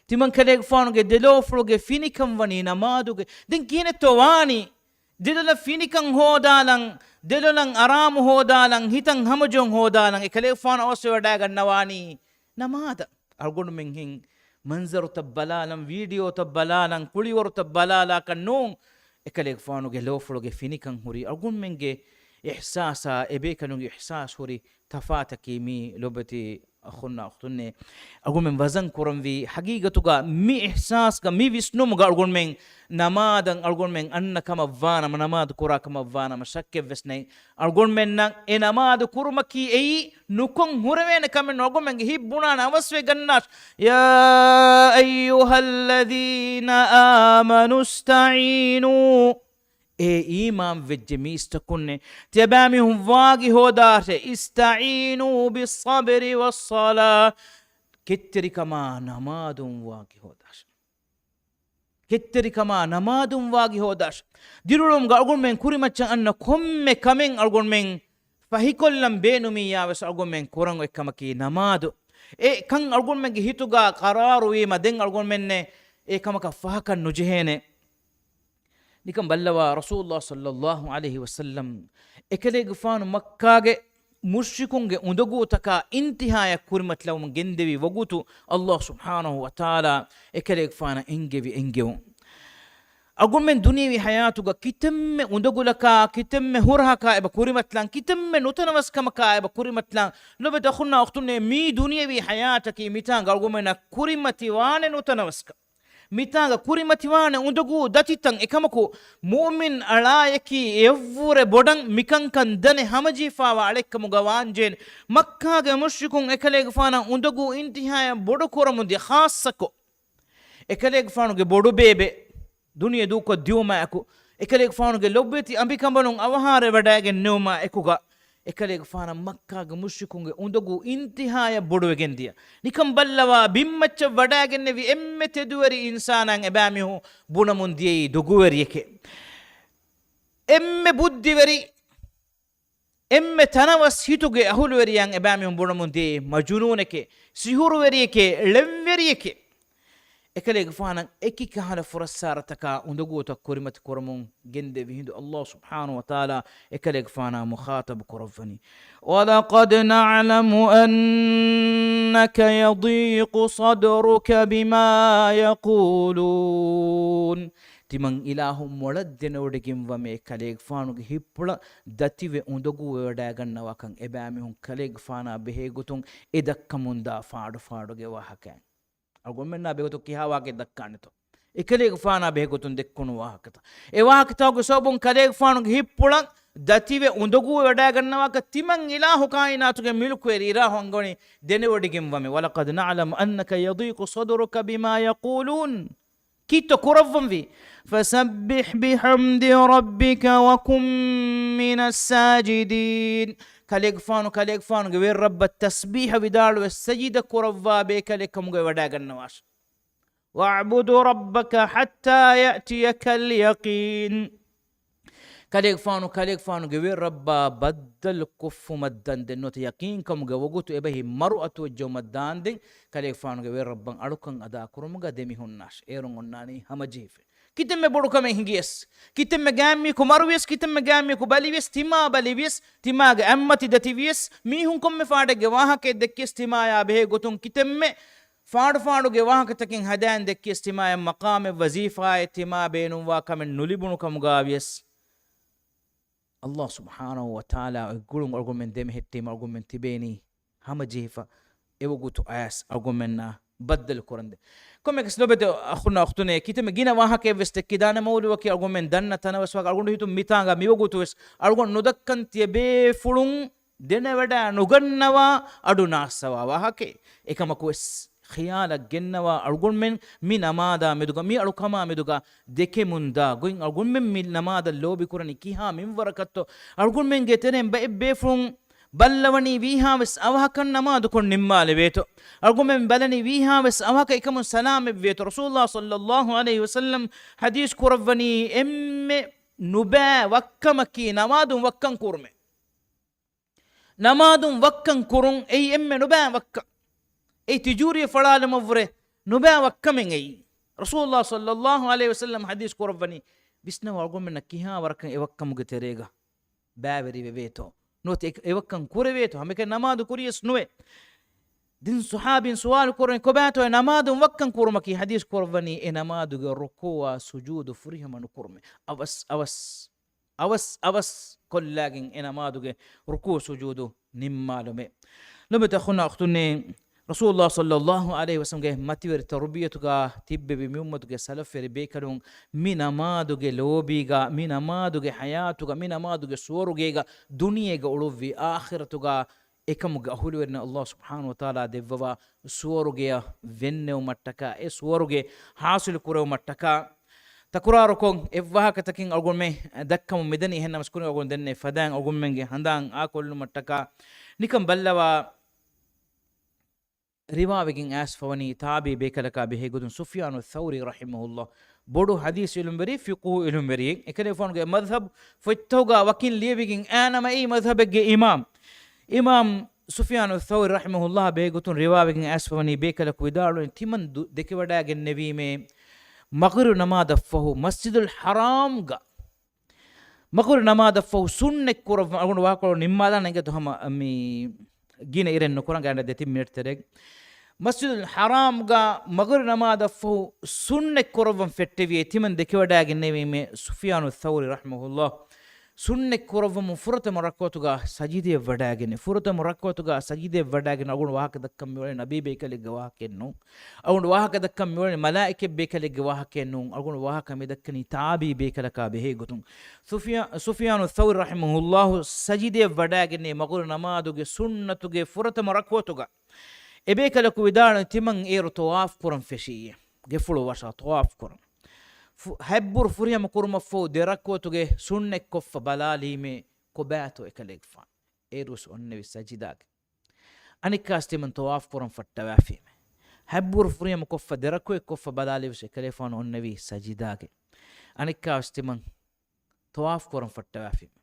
ތިމަންކަލޭގެފާނުގެ ދެލޯފުޅުގެ ފިނިކަން ވަނީ ނަމާދުގައޭ. ދެން ކިހިނެއްތޯ ވާނީ؟ ދެލޮލަށް ފިނިކަން ހޯދާލަން، ދެލޮލަށް އަރާމު ހޯދާލަން، ހިތަށް ހަމަޖެހުން ހޯދާލަން އެކަލޭގެފާނު އަވަސްވެވަޑައިގަންނަވާނީ ނަމާދަށް. އަޅުގަނޑުމެން ހެން މަންޒަރުތައް ބަލާލަން، ވީޑިއޯތައް ބަލާލަން، ކުޅިވަރުތައް ބަލާލާކަށް ނޫން. އެކަލޭގެފާނުގެ ލޯފުޅުގެ ފިނިކަން ހުރީ އަޅުގަނޑުމެންގެ އިޙްސާސާ އެބޭކަލުންގެ އިޙްސާސް ހުރި ތަފާތަކީ މީ. ލޮބެތި އަޚުންނާ އުޚްތުންނޭ، އަޅުގަނޑުމެން ވަޒަން ކުރަންވީ ހަގީގަތުގަ މި އިޙްސާސްގަ މި ވިސްނުމުގަ އަޅުގަނޑުމެން ނަމާދަށް އަޅުގަނޑުމެން އަންނަ ކަމަށް ވާނަމަ، ނަމާދު ކުރާ ކަމަށް ވާނަމަ ޝައްކެއްވެސް ނެތް. އަޅުގަނޑުމެންނަށް އެ ނަމާދު ކުރުމަކީ އެއީ ނުކޮށް ހުރެވޭނެ ކަމެއް ނޫން. އަޅުގަނޑުމެންގެ ހިތް ބުނާނެ އަވަސްވެ ގަންނާށޭ. يا أيها الذين آمنوا استعينوا. އޭ އީމާން ވެއްޖެ މީސްތަކުންނޭ، ތިޔަބައިމީހުން ވާގި ހޯދާށޭ. استعينوا بالصبر والصلاة. ކެތްތެރިކަމާ ނަމާދުން ވާގި ހޯދާށޭ. ކެތްތެރިކަމާ ނަމާދުން ވާގި ހޯދާށޭ. ދިރިއުޅުމުގަ އަޅުގަނޑުމެން ކުރިމައްޗަށް އަންނަ ކޮންމެ ކަމެއް އަޅުގަނޑުމެން ފަހިކޮށްލަން ބޭނުމިއްޔާ ވެސް އަޅުގަނޑުމެން ކުރަން އޮތް ކަމަކީ ނަމާދު. އެ ކަން އަޅުގަނޑުމެންގެ ހިތުގަ ޤަރާރުވީމަ ދެން އަޅުގަނޑުމެންނެއް އެ ކަމަކަށް ފަހަކަށް ނުޖެހޭނެ. ނިކަން ބައްލަވާ، ރަސޫލުﷲ ޞައްލައްލާހު ޢަލައިހި ވަސައްލަމް އެކަލޭގެފާނު މައްކާގެ މުޝްރިކުންގެ އުނދަގޫތަކާ އިންތިހާޔަށް ކުރިމަތިލަވަމުން ގެންދެވި ވަގުތު ﷲ ސުބްޙާނަހޫ ވަތަޢާލާ އެކަލޭގެފާނަށް އެންގެވި އެންގެވުން. އަޅުގަނޑުމެން ދުނިޔެވީ ޙަޔާތުގަ ކިތަންމެ އުނދަގުލަކާ، ކިތަންމެ ހުރަހަކާ އެބަ ކުރިމަތިލާން، ކިތަންމެ ނުތަނަވަސްކަމަކާ އެބަ ކުރިމަތިލާން. ލޮބެތި އަޚުންނާ އުޚްތުންނޭ، މީ ދުނިޔެވީ ޙަޔާތަކީ މިތާނގަ އަޅުގަނޑުމެންނަށް ކުރިމަތިވާނެ ނުތަނަވަސްކަން. މިތާނގަ ކުރިމަތިވާނެ އުނދަގޫ ދަތިތައް. އެކަމަކު، މުއުމިން އަޅާޔަކީ އެއަށްވުރެ ބޮޑަށް މިކަންކަން ދަނެ ހަމަޖެހިފާވާ އަޅެއްކަމުގަ ވާންޖެހޭނެ. މައްކާގެ މުޝްރިކުން އެކަލޭގެފާނަށް އުނދަގޫ އިންތިހާޔަށް ބޮޑުކުރަމުންދިޔަ ޚާއްޞަކޮށް، އެކަލޭގެފާނުގެ ބޮޑުބޭބެ ދުނިޔެ ދޫކޮށް ދިއުމާއެކު، އެކަލޭގެފާނުގެ ލޮބުވެތި އަނބިކަނބަލުން އަވަހާރަވެވަޑައިގެން ނެވުމާ އެކުގަ، އެކަލޭގެފާނަށް މައްކާގެ މުޝްރިކުންގެ އުނދަގޫ އިންތިހާޔަށް ބޮޑުވެގެން ދިޔަ. ނިކަން ބައްލަވާ، ބިންމައްޗަށް ވަޑާގެންނެވި އެންމެ ތެދުވެރި އިންސާނާ އެބައިމީހުން ބުނަމުން ދިޔައީ ދޮގުވެރިއެކޭ. އެންމެ ބުއްދިވެރި، އެންމެ ތަނަވަސް ހިތުގެ އަހުލުވެރިޔާ އެބައިމީހުން ބުނަމުން ދިޔައީ މަޖުނޫނެކޭ، ސިހުރުވެރިއެކޭ، ޅެންވެރިއެކޭ. އެކަލޭގެފާނަށް އެކި ކަހަލަ ފުރައްސާރަތަކާ އުނދަގޫތައް ކުރިމަތި ކުރަމުން ގެންދެވި ހިނދު، ﷲ ސުބްޙާނަހޫ ވަތަޢާލާ އެކަލޭގެފާނާ މުޚާޠަބު ކުރައްވަނީ، وَلَقَدْ نَعْلَمُ أَنَّكَ يَضِيقُ صَدْرُكَ بِمَا يَقُولُونَ. ތިމަން އިލާހު މޮޅަށް ދެނެވޮޑިގެންވަމޭ ކަލޭގެފާނުގެ ހިތްޕުޅަށް ދަތިވެ އުނދަގޫވެވަޑައިގަންނަވާކަން އެބައިމީހުން ކަލޭގެފާނާ ބެހޭގޮތުން އެ ދައްކަމުންދާ ފާޑުފާޑުގެ ވާހަކައިން. އަޅުގަނޑުމެންނާ ބެހޭގޮތުން ކިހާ ވާހަކައެއް ދައްކާނެތޯ؟ އެކަލޭގެފާނާ ބެހޭގޮތުން ދެއްކުނު ވާހަކަތައް. އެ ވާހަކަތަކުގެ ސަބަބުން ކަލޭގެފާނުގެ ހިތްޕުޅަށް ދަތިވެ އުނދަގޫވެވަޑައިގަންނަވާކަށް ތިމަން އިލާހު ކާއިނާތުގެ މިލުކުވެރި އިލާހު އަންގަވަނީ ދެނެވޮޑިގެންވަމޭ. وَلَقَدْ نَعْلَمُ أَنَّكَ يَضِيقُ صَدْرُكَ بِمَا يَقُولُونَ. ކީއްތޯ ކުރައްވަންވީ؟ فَسَبِّحْ بِحَمْدِ رَبِّكَ وَكُن مِّنَ السَّاجِدِينَ. ކަލޭގެފާނު، ކަލޭގެފާނުގެ ވެރި ރައްބަށް ތަސްބީޙަ ވިދާޅުވެ ސަޖިދަ ކުރައްވާ ބޭކަލެއް ކަމުގައި ވަޑައިގަންނަވާށި. وَاعْبُدْ رَبَّكَ حَتَّىٰ يَأْتِيَكَ الْيَقِينُ. ކަލޭގެފާނު، ކަލޭގެފާނުގެ ވެރި ރައްބާ ބައްދަލު ކޮށްފުމަށް ދާންދެން ނުވަތަ ޔަޤީންކަމުގެ ވަގުތު އެބަހި މަރު އަތުވެއްޖެއުމަށް ދާންދެން ކަލޭގެފާނުގެ ވެރި ރައްބަށް އަޅުކަން އަދާކުރުމުގަ ދެމިހުންނާށި. އޭރުން އޮންނާނީ ހަމަޖެހިފަ. ކިތަންމެ ބޮޑުކަމެއް ހިނގިޔަސް، ކިތަންމެ ގާތްމީހަކު މަރުވިޔަސް، ކިތަންމެ ގާތްމީހަކު ބަލިވިޔަސް، ތިމާ ބަލިވިޔަސް، ތިމާގެ އަތްމަތި ދަތިވިޔަސް، މީހުން ކޮންމެ ފާޑެއްގެ ވާހަކައެއް ދެއްކިޔަސް، ތިމާޔާ ބެހޭ ގޮތުން ކިތަންމެ ފާޑުފާޑުގެ ވާހަކަތަކެއް ހަދާން ދެއްކިޔަސް، ތިމާޔަށް މަޤާމެއް ވަޒީފާއެއް ތިމާ ބޭނުންވާ ކަމެއް ނުލިބުނު ކަމުގަ ވިޔަސް، ﷲ ސުބްޙާނަހޫ ވަތަޢާލާ އޮތްގޮޅުން އަޅުގަނޑުމެން ދެމެހެއްޓީމަ އަޅުގަނޑުމެން ތިބޭނީ ހަމަޖެހިފަ އެވަގުތު އަޔަސް އަޅުގަނޑުމެންނާ ބައްދަލު ކުރަންދެން. ކޮންމެއަކަސް ލޮބުވެތި އަޚުންނާ އުޚްތުންނޭ، ކިތަންމެ ގިނަ ވާހަކައެއްވެސް ދެއްކިދާނެ މައުލޫއަކީ އަޅުގަނޑުމެން ދަންނަ ތަނަވަސް ވާހަކަ. އަޅުގަނޑު ހިތުން މިތާނގަ މިވަގުތުވެސް އަޅުގަނޑު ނުދައްކަން ތިޔަބޭފުޅުން ދެނެވަޑައި ނުގަންނަވާ އަޑު ނާއްސަވާ ވާހަކައެއް. އެކަމަކުވެސް ޚިޔާލަށް ގެންނަވާ އަޅުގަނޑުމެން މި ނަމާދާ މެދުގަ، މި އަޅުކަމާ މެދުގަ ދެކެމުންދާ ގޮތް އަޅުގަނޑުމެން މި ނަމާދަށް ލޯބިކުރަނީ ކިހާ މިންވަރަކަށްތޯ؟ އަޅުގަނޑުމެންގެ ތެރެއިން ބައެއް ބޭފުޅުން ބައްލަވަނީ ވީހާވެސް އަވަހަކަށް ނަމާދުކޮށް ނިންމާލެވޭތޯ؟ އަޅުގަނޑުމެން ބަލަނީ ވީހާވެސް އަވަހަކަށް އެކަމުން ސަލާމަތްވޭތޯ؟ ރަސޫލުﷲ ޞައްލައްލާހު ޢަލައިހި ވަސައްލަމް ޙަދީޘް ކުރައްވަނީ އެންމެ ނުބައި ވައްކަމަކީ ނަމާދުން ވައްކަން ކުރުމޭ. ނަމާދުން ވައްކަން ކުރުން އެއީ އެންމެ ނުބައި ވައްކަން. އެއީ ތިޖޫރީ ފަޅާލުމަށްވުރެ ނުބައި ވައްކަމެއް އެއީ. ރަސޫލުﷲ ޞައްލައްލާހު ޢަލައިހި ވަސައްލަމް ޙަދީޘް ކުރައްވަނީ، ވިސްނަވާ އަޅުގަނޑުމެންނަށް ކިހާ ވަރަކަށް އެ ވައްކަމުގެ ތެރޭގަ ބައިވެރިވެވޭތޯ؟ ނުވަތަ އެ، އެ ވައްކަން ކުރެވޭތޯ؟ ހަމައެކަނި ނަމާދު ކުރިޔަސް ނުވޭ. ދެން ޞަޙާބީން ސުވާލު ކުރަނީ، ކޮބާތޯ އެ ނަމާދުން ވައްކަން ކުރުމަކީ؟ ޙަދީޘް ކުރައްވަނީ، އެ ނަމާދުގެ ރުކޫޢާ ސުޖޫދު ފުރިހަމަ ނުކުރުމޭ. އަވަސް، އަވަސް، އަވަސް، އަވަސް ކޮށްލާގެން އެ ނަމާދުގެ ރުކޫޢު ސުޖޫދު ނިންމާލުމޭ. ލޮބުވެތި އަޚުންނާ އުޚްތުންނޭ، ރަސޫލުﷲ ޞައްލައްލާހު ޢަލައިހި ވަސައްލަމްގެ މަތިވެރި ތަރުބިޔަތުގަ ތިއްބެވި މި އުއްމަތުގެ ސަލަފްވެރި ބޭކަލުން މި ނަމާދުގެ ލޯބީގަ، މި ނަމާދުގެ ޙަޔާތުގަ، މި ނަމާދުގެ ސުވަރުގޭގަ، ދުނިޔޭގަ އުޅުއްވި އާޚިރަތުގަ އެކަމުގެ އަހުލުވެރިން ﷲ ސުބްޙާނަހު ވަތަޢާލާ ދެއްވަވާ ސުވަރުގެއަށް ވެންނެވުމަށްޓަކާ، އެ ސުވަރުގެ ޙާޞިލު ކުރެވުމަށްޓަކާ، ތަކުރާރުކޮށް އެއްވާހަކަތަކެއް އަޅުގަނޑުމެން ދައްކަމުން މިދަނީ. އެހެންނަމަސް ކުރިން އަޅުގަނޑު ދެންނެވި ފަދައިން އަޅުގަނޑުމެންގެ ހަނދާން އާކޮށްލުމަށްޓަކާ ނިކަން ބައްލަވާ، ރިވާވެގެން އައިސްފަވަނީ ތާބިޢީ ބޭކަލަކާ ބެހޭގޮތުން ސުފްޔާނު ޘައުރީ ރަޙިމަހުﷲ، ބޮޑު ޙަދީޘް ޢިލްމުވެރި، ފިޤުހު ޢިލްމުވެރިއެއް. އެކަލޭގެފާނުގެ މަޛްހަބް ފޮތްތަކުގަ ވަކިން ލިޔެވިގެން އައި ނަމަ، އެއީ މަޛްހަބެއްގެ އިމާމް. އިމާމް ސުފްޔާނު ޘައުރީ ރަޙިމަހުﷲ ބެހޭގޮތުން ރިވާވެގެން އައިސްފަވަނީ ބޭކަލަކު ވިދާޅުވި، ތިމަން ދު-، ދެކެވަޑައިގެންނެވީމޭ، މަޣްރިބް ނަމާދަށްފަހު މަސްޖިދުލް ޙަރާމްގަ، މަޣްރިބް ނަމާދަށްފަހު ސުންނަތް ކުރައްވަން، އަޅުގަނޑު ވާހަކަކޮޅު ނިންމާލާނަން އިނގޭތޯ ހަމަ މި ގިނަ އިރެއް ނުކުރަން، ގާތްގަނޑަށް ދެތިން މިނެޓް ތެރޭގަ. މަސްޖިދުލް ޙަރާމްގަ މަޣްރިބް ނަމާދަށްފަހު ސުންނަތް ކުރައްވަން ފެއްޓެވިއޭ، ތިމަން ދެކެވަޑައިގެންނެވީމޭ ސުފްޔާނު ޘައުރީ ރަޙިމަހުﷲ. ސުންނަތް ކުރައްވަމުން ފުރަތަމަ ރަކުޢަތުގަ ސަޖިދަޔަށް ވަޑައިގެން، ފުރަތަމަ ރަކުޢަތުގަ ސަޖިދަޔަށް ވަޑައިގެން، އަޅުގަނޑު ވާހަކަ ދައްކަން މިއުޅެނީ ނަބީ ބޭކަލެއްގެ ވާހަކައެއް ނޫން. އަޅުގަނޑު ވާހަކަ ދައްކަން މިއުޅެނީ މަލާއިކަ ބޭކަލެއްގެ ވާހަކައެއް ނޫން. އަޅުގަނޑު ވާހަކަ މި ދައްކަނީ ތާބިޢީ ބޭކަލަކާ ބެހޭ ގޮތުން. ސުފްޔާ-، ސުފްޔާނު ޘައުރީ ރަޙިމަހުﷲ ސަޖިދަޔަށް ވަޑައިގެންނެވި މަޣްރިބް ނަމާދުގެ ސުންނަތުގެ ފުރަތަމަ ރަކުޢަތުގަ. އެބޭކަލަކު ވިދާޅުވި، ތިމަން އޭރު ޠަވާފް ކުރަން ފެށިއްޔޭ. ގެފުޅު ވަށާ ޠަވާފް ކުރަން. ފު-، ހަތްބުރު ފުރިހަމަ ކުރުމަށްފަހު ދެ ރަކުޢަތުގެ ސުންނަތް ކޮށްފަ ބަލާލީމޭ ކޮބާތޯ އެކަލޭގެފާނު. އޭރުވެސް އޮންނެވި ސަޖިދާގެ. އަނެއްކާވެސް ތިމަން ތަވާފު ކުރަން ފައްޓަވާފީމެ. ހަތްބުރު ފުރިހަމަ ކޮށްފަ ދެރަކުއެއް ކޮށްފަ ބަލާލިވެސް އެކަލޭފާނު އޮންނެވީ ސަޖިދާގެ. އަނެއްކާވެސް ތިމަން ތަވާފު ކުރަން ފައްޓަވާފީމެ.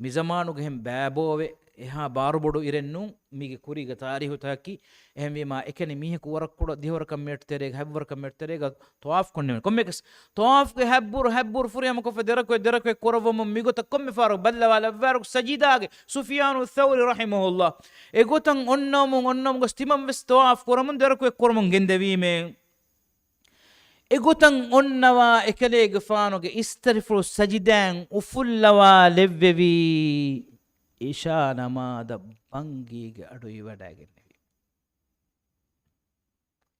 މިޒަމާނުގެ ހެން ބައިބޯވެ އެހާ ބާރުބޮޑު އިރެއް ނޫން. މީގެ ކުރީގެ ތާރީހުތަކަކީ އެހެންވީމާ އެކަނި މީހަކު ވަރަށް ކުޑަ ދިހަވަރަކަށް މިނެޓް ތެރޭގަ ހަތްވަރަކަށް މިނެޓް ތެރޭގަ ތަވާފު ކޮންނެވެން. ކޮންމެއަކަސް ތަވާފުގެ ހަތްބުރު ހަތްބުރު ފުރިހަމަކޮށްފަ ދެރަކުއެއް ދެރަކުއެއް ކުރައްވަމުން މިގޮތަށް ކޮންމެ ފަހަރަކު ބައްލަވާލައްވާއިރު ސަޖިދާގެ ސުފިޔާނު ސައުރީ ރަޙިމަހުﷲ އެގޮތަށް އޮންނަވަމުން އޮންނަވަމުން ގޮސް ތިމަން ވެސް ތަވާފު ކުރަމުން ދެރަކުއެއް ކުރަމުން ގެންދެވީމޭ. އެގޮތަށް އޮންނަވާ އެކަލޭގެފާނުގެ އިސްތަށިފުޅު ސަޖިދާއިން އުފުއްލަވާލެއްވެވީ، އިޝާ ނަމާދަށް ބަންގީގެ އަޑު އިވަޑައިގެންނެވި.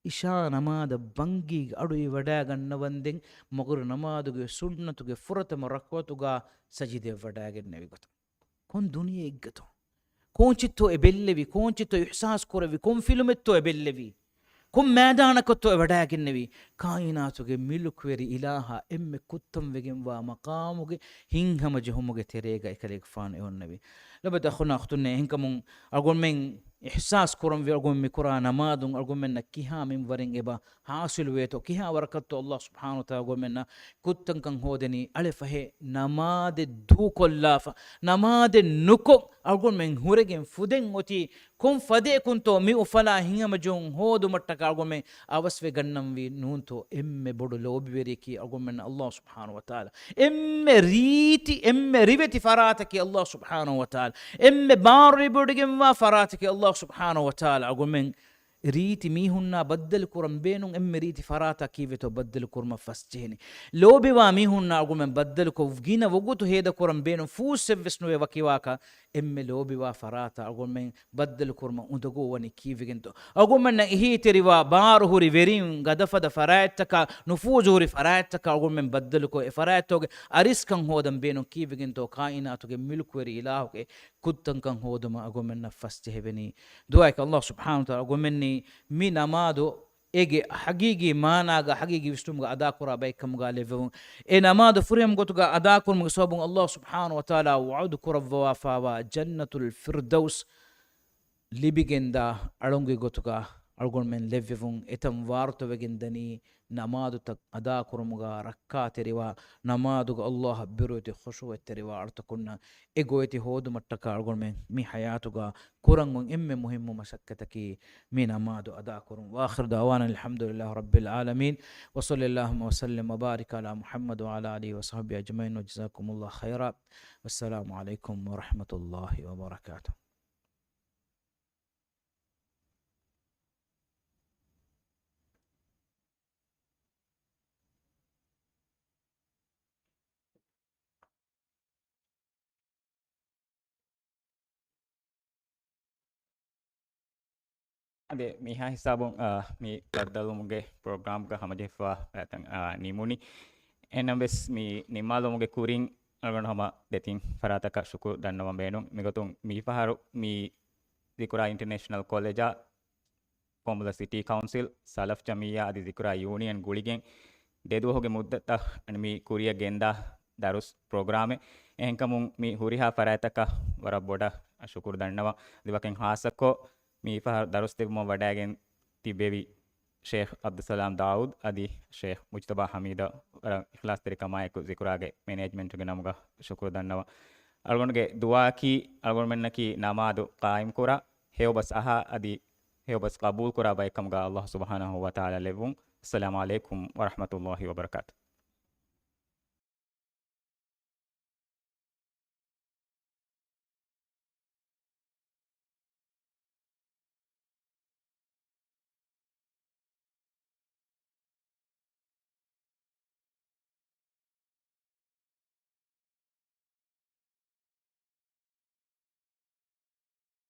އިޝާ ނަމާދަށް ބަންގީގެ އަޑު އިވަޑައިގަންނަވަންދެން މަގުރިބު ނަމާދުގެ ސުންނަތުގެ ފުރަތަމަ ރަކުޢަތުގަ ސަޖިދައަށް ވަޑައިގެންނެވި ގޮތަށް. ކޮން ދުނިޔެއެއްގަތޯ؟ ކޯންޗެއްތޯ އެ ބެއްލެވީ؟ ކޯންޗެއްތޯ އިޙްސާސް ކުރެއްވީ؟ ކޮން ފިލުމެއްތޯ އެ ބެއްލެވީ؟ ކޮން މައިދާނަކަށްތޯ އެ ވަޑައިގެންނެވީ؟ ކާއިނާތުގެ މިލުކުވެރި އިލާހާ އެންމެ ކުއްތަންވެގެންވާ މަޤާމުގެ ހިތްހަމަޖެހުމުގެ ތެރޭގަ އެކަލޭގެފާނު އެ އޮންނެވި. ލޮބުވެތި އަޚުންނާ އުޚްތުންނޭ، އެހެންކަމުން އަޅުގަނޑުމެން އިޙްސާސް ކުރަންވީ އަޅުގަނޑު މި ކުރާ ނަމާދުން އަޅުގަނޑުމެންނަށް ކިހާ މިންވަރެއް އެބަ ޙާޞިލުވޭތޯ، ކިހާ ވަރަކަށްތޯ ﷲ ސުބްޙާނަހޫ ވަތަޢާލާ އަޅުގަނޑުމެންނަށް ކުއްތަންކަން ހޯދެނީ. އަޅެ ފަހެ ނަމާދެއް ދޫކޮށްލާފަ، ނަމާދެއް ނުކޮށް އަޅުގަނޑުމެން ހުރެގެން ފުދެން އޮތީ ކޮން ފަދައަކުންތޯ މި އުފަލާ ހިތްހަމަޖެހުން ހޯދުމަށްޓަކާ އަޅުގަނޑުމެން އަވަސްވެގަންނަންވީ ނޫންތޯ؟ އެންމެ ބޮޑު ލޯބިވެރިޔަކީ އަޅުގަނޑުމެންނަށް ﷲ ސުބްޙާނަހޫ ވަތަޢާލާ. އެންމެ ރީތި، އެންމެ ރިވެތި ފަރާތަކީ ﷲ ސުބްޙާނަހޫ ވަތަޢާލާ. އެންމެ ބާރު ލިބިވޮޑިގެންވާ ފަރާތަކީ ﷲ ސުބްޙާނަހޫ ވަތަޢާލާ. އަޅުގަނޑުމެން ރީތި މީހުންނާ ބައްދަލު ކުރަން ބޭނުން އެންމެ ރީތި ފަރާތާ ކީއްވެތޯ ބައްދަލު ކުރުމަށް ފަސްޖެހެނީ. ލޯބިވާ މީހުންނާ އަޅުގަނޑުމެން ބައްދަލުކޮށް ގިނަ ވަގުތު ހޭދަ ކުރަން ބޭނުން ފޫއްސެއްވެސް ނުވޭ ވަކިވާކަށް އެންމެ ލޯބިވާ ފަރާތާ އަޅުގަނޑުމެން ބައްދަލު ކުރުމަށް އުނދަގޫ ވަނީ ކީއްވެގެންތޯ؟ އަޅުގަނޑުމެންނަށް އެހީތެރިވާ ބާރު ހުރި ވެރިން، ގަދަފަދަ ފަރާތްތަކާ، ނުފޫޒު ހުރި ފަރާތްތަކާ އަޅުގަނޑުމެން ބައްދަލުކޮށް، އެ ފަރާތްތަކުގެ އަރިސްކަން ހޯދަން ބޭނުން ކީއްވެގެންތޯ؟ ކާއިނާތުގެ މިލުކުވެރި އިލާހުގެ ކުއްތަންކަން ހޯދުމަށް އަޅުގަނޑުމެންނަށް ފަސްޖެހެވެނީ. ދުޢާއަކީ ﷲ ސުބްޙާނަހޫ ވަތަޢާލާ އަޅުގަނޑުމެންނީ މި ނަމާދު އޭގެ ޙަޤީޤީ މާނާގަ، ޙަޤީޤީ ވިސްނުމުގަ އަދާކުރާ ބައެއްކަމުގަ ލެއްވެވުން. އެ ނަމާދު ފުރިހަމަ ގޮތުގަ އަދާކުރުމުގެ ސަބަބުން ﷲ ސުބްޙާނަހޫ ވަތަޢާލާ ވަޢުދު ކުރައްވަވާފައިވާ ޖަންނަތުލް ފިރްދައުސް ލިބިގެންދާ އަޅުންގެ ގޮތުގަ އަޅުގަނޑުމެން ލެއްވެވުން. އެތަން ވާރުތަވެގެން ދަނީ ނަމާދުތައް އަދާކުރުމުގަ ރައްކާތެރިވާ، ނަމާދުގަ ﷲ އަށް ބިރުވެތި ޚުޝޫޢަތްތެރިވާ އަޅުތަކުންނަށް. އެ ގޮވެތި ހޯދުމަށްޓަކާ އަޅުގަނޑުމެން މި ޙަޔާތުގަ ކުރަން އޮތް އެންމެ މުހިއްމު މަސައްކަތަކީ މި ނަމާދު އަދާކުރުން. وآخر دعوانا أن الحمد لله رب العالمين، وصلى اللهم وسلم وبارك على محمد وعلى آله وصحبه أجمعين، وجزاكم الله خيرا، والسلام عليكم ورحمة الله وبركاته. އަދި މިހާ ހިސާބުން، އާ، މި ބައްދަލުވުމުގެ ޕްރޮގްރާމްގަ ހަމަޖެހިފަ ތަން، އާ، ނިމުނީ. އެހެންނަމަވެސް މި ނިންމާލުމުގެ ކުރިން އަޅުގަނޑު ހަމަ ދެތިން ފަރާތަކަށް ޝުކުރު ދަންނަވަން ބޭނުން. މިގޮތުން މިފަހަރު މި ޒިކުރާ އިންޓަރނޭޝަނަލް ކޮލެޖާ، ފޮނބުލަ ސިޓީ ކައުންސިލް، ސަލަފް ޖަމިއްޔާ އަދި ޒިކުރާ ޔޫނިއަން ގުޅިގެން ދެ ދުވަހުގެ މުއްދަތަށް މި ކުރިއަށް ގެންދާ ދަރުސް ޕްރޮގްރާމެއް. އެހެންކަމުން މި ހުރިހާ ފަރާތްތަކަށް ވަރަށް ބޮޑަށް ޝުކުރު ދަންނަވަން. އަދި ވަކިން ޚާއްޞަކޮށް މި ފަހަރު ދަރުސް ދެއްވުމަށް ވަޑައިގެން ތިއްބެވި ޝޭޚް ޢަބްދުއްސަލާމް ދާއޫދް އަދި ޝޭޚް މުޖްތަބާ ޙަމީދަށް ވަރަށް އިޚްލާޞްތެރިކަމާއެކު ޒިކުރާގެ މެނޭޖްމަންޓުގެ ނަމުގަ ޝުކުރު ދަންނަވަން. އަޅުގަނޑުގެ ދުޢާއަކީ އަޅުގަނޑުމެންނަކީ ނަމާދު ޤާއިމްކުރާ، ހެޔޮބަސް އަހާ އަދި ހެޔޮބަސް ޤަބޫލުކުރާ ބައެއްކަމުގަ ﷲ ސުބްޙާނަހޫ ވަތަޢާލާ ލެއްވުން. އައްސަލާމު ޢަލައިކުމް ވަރަޙްމަތުﷲ ވަބަރަކާތުހު.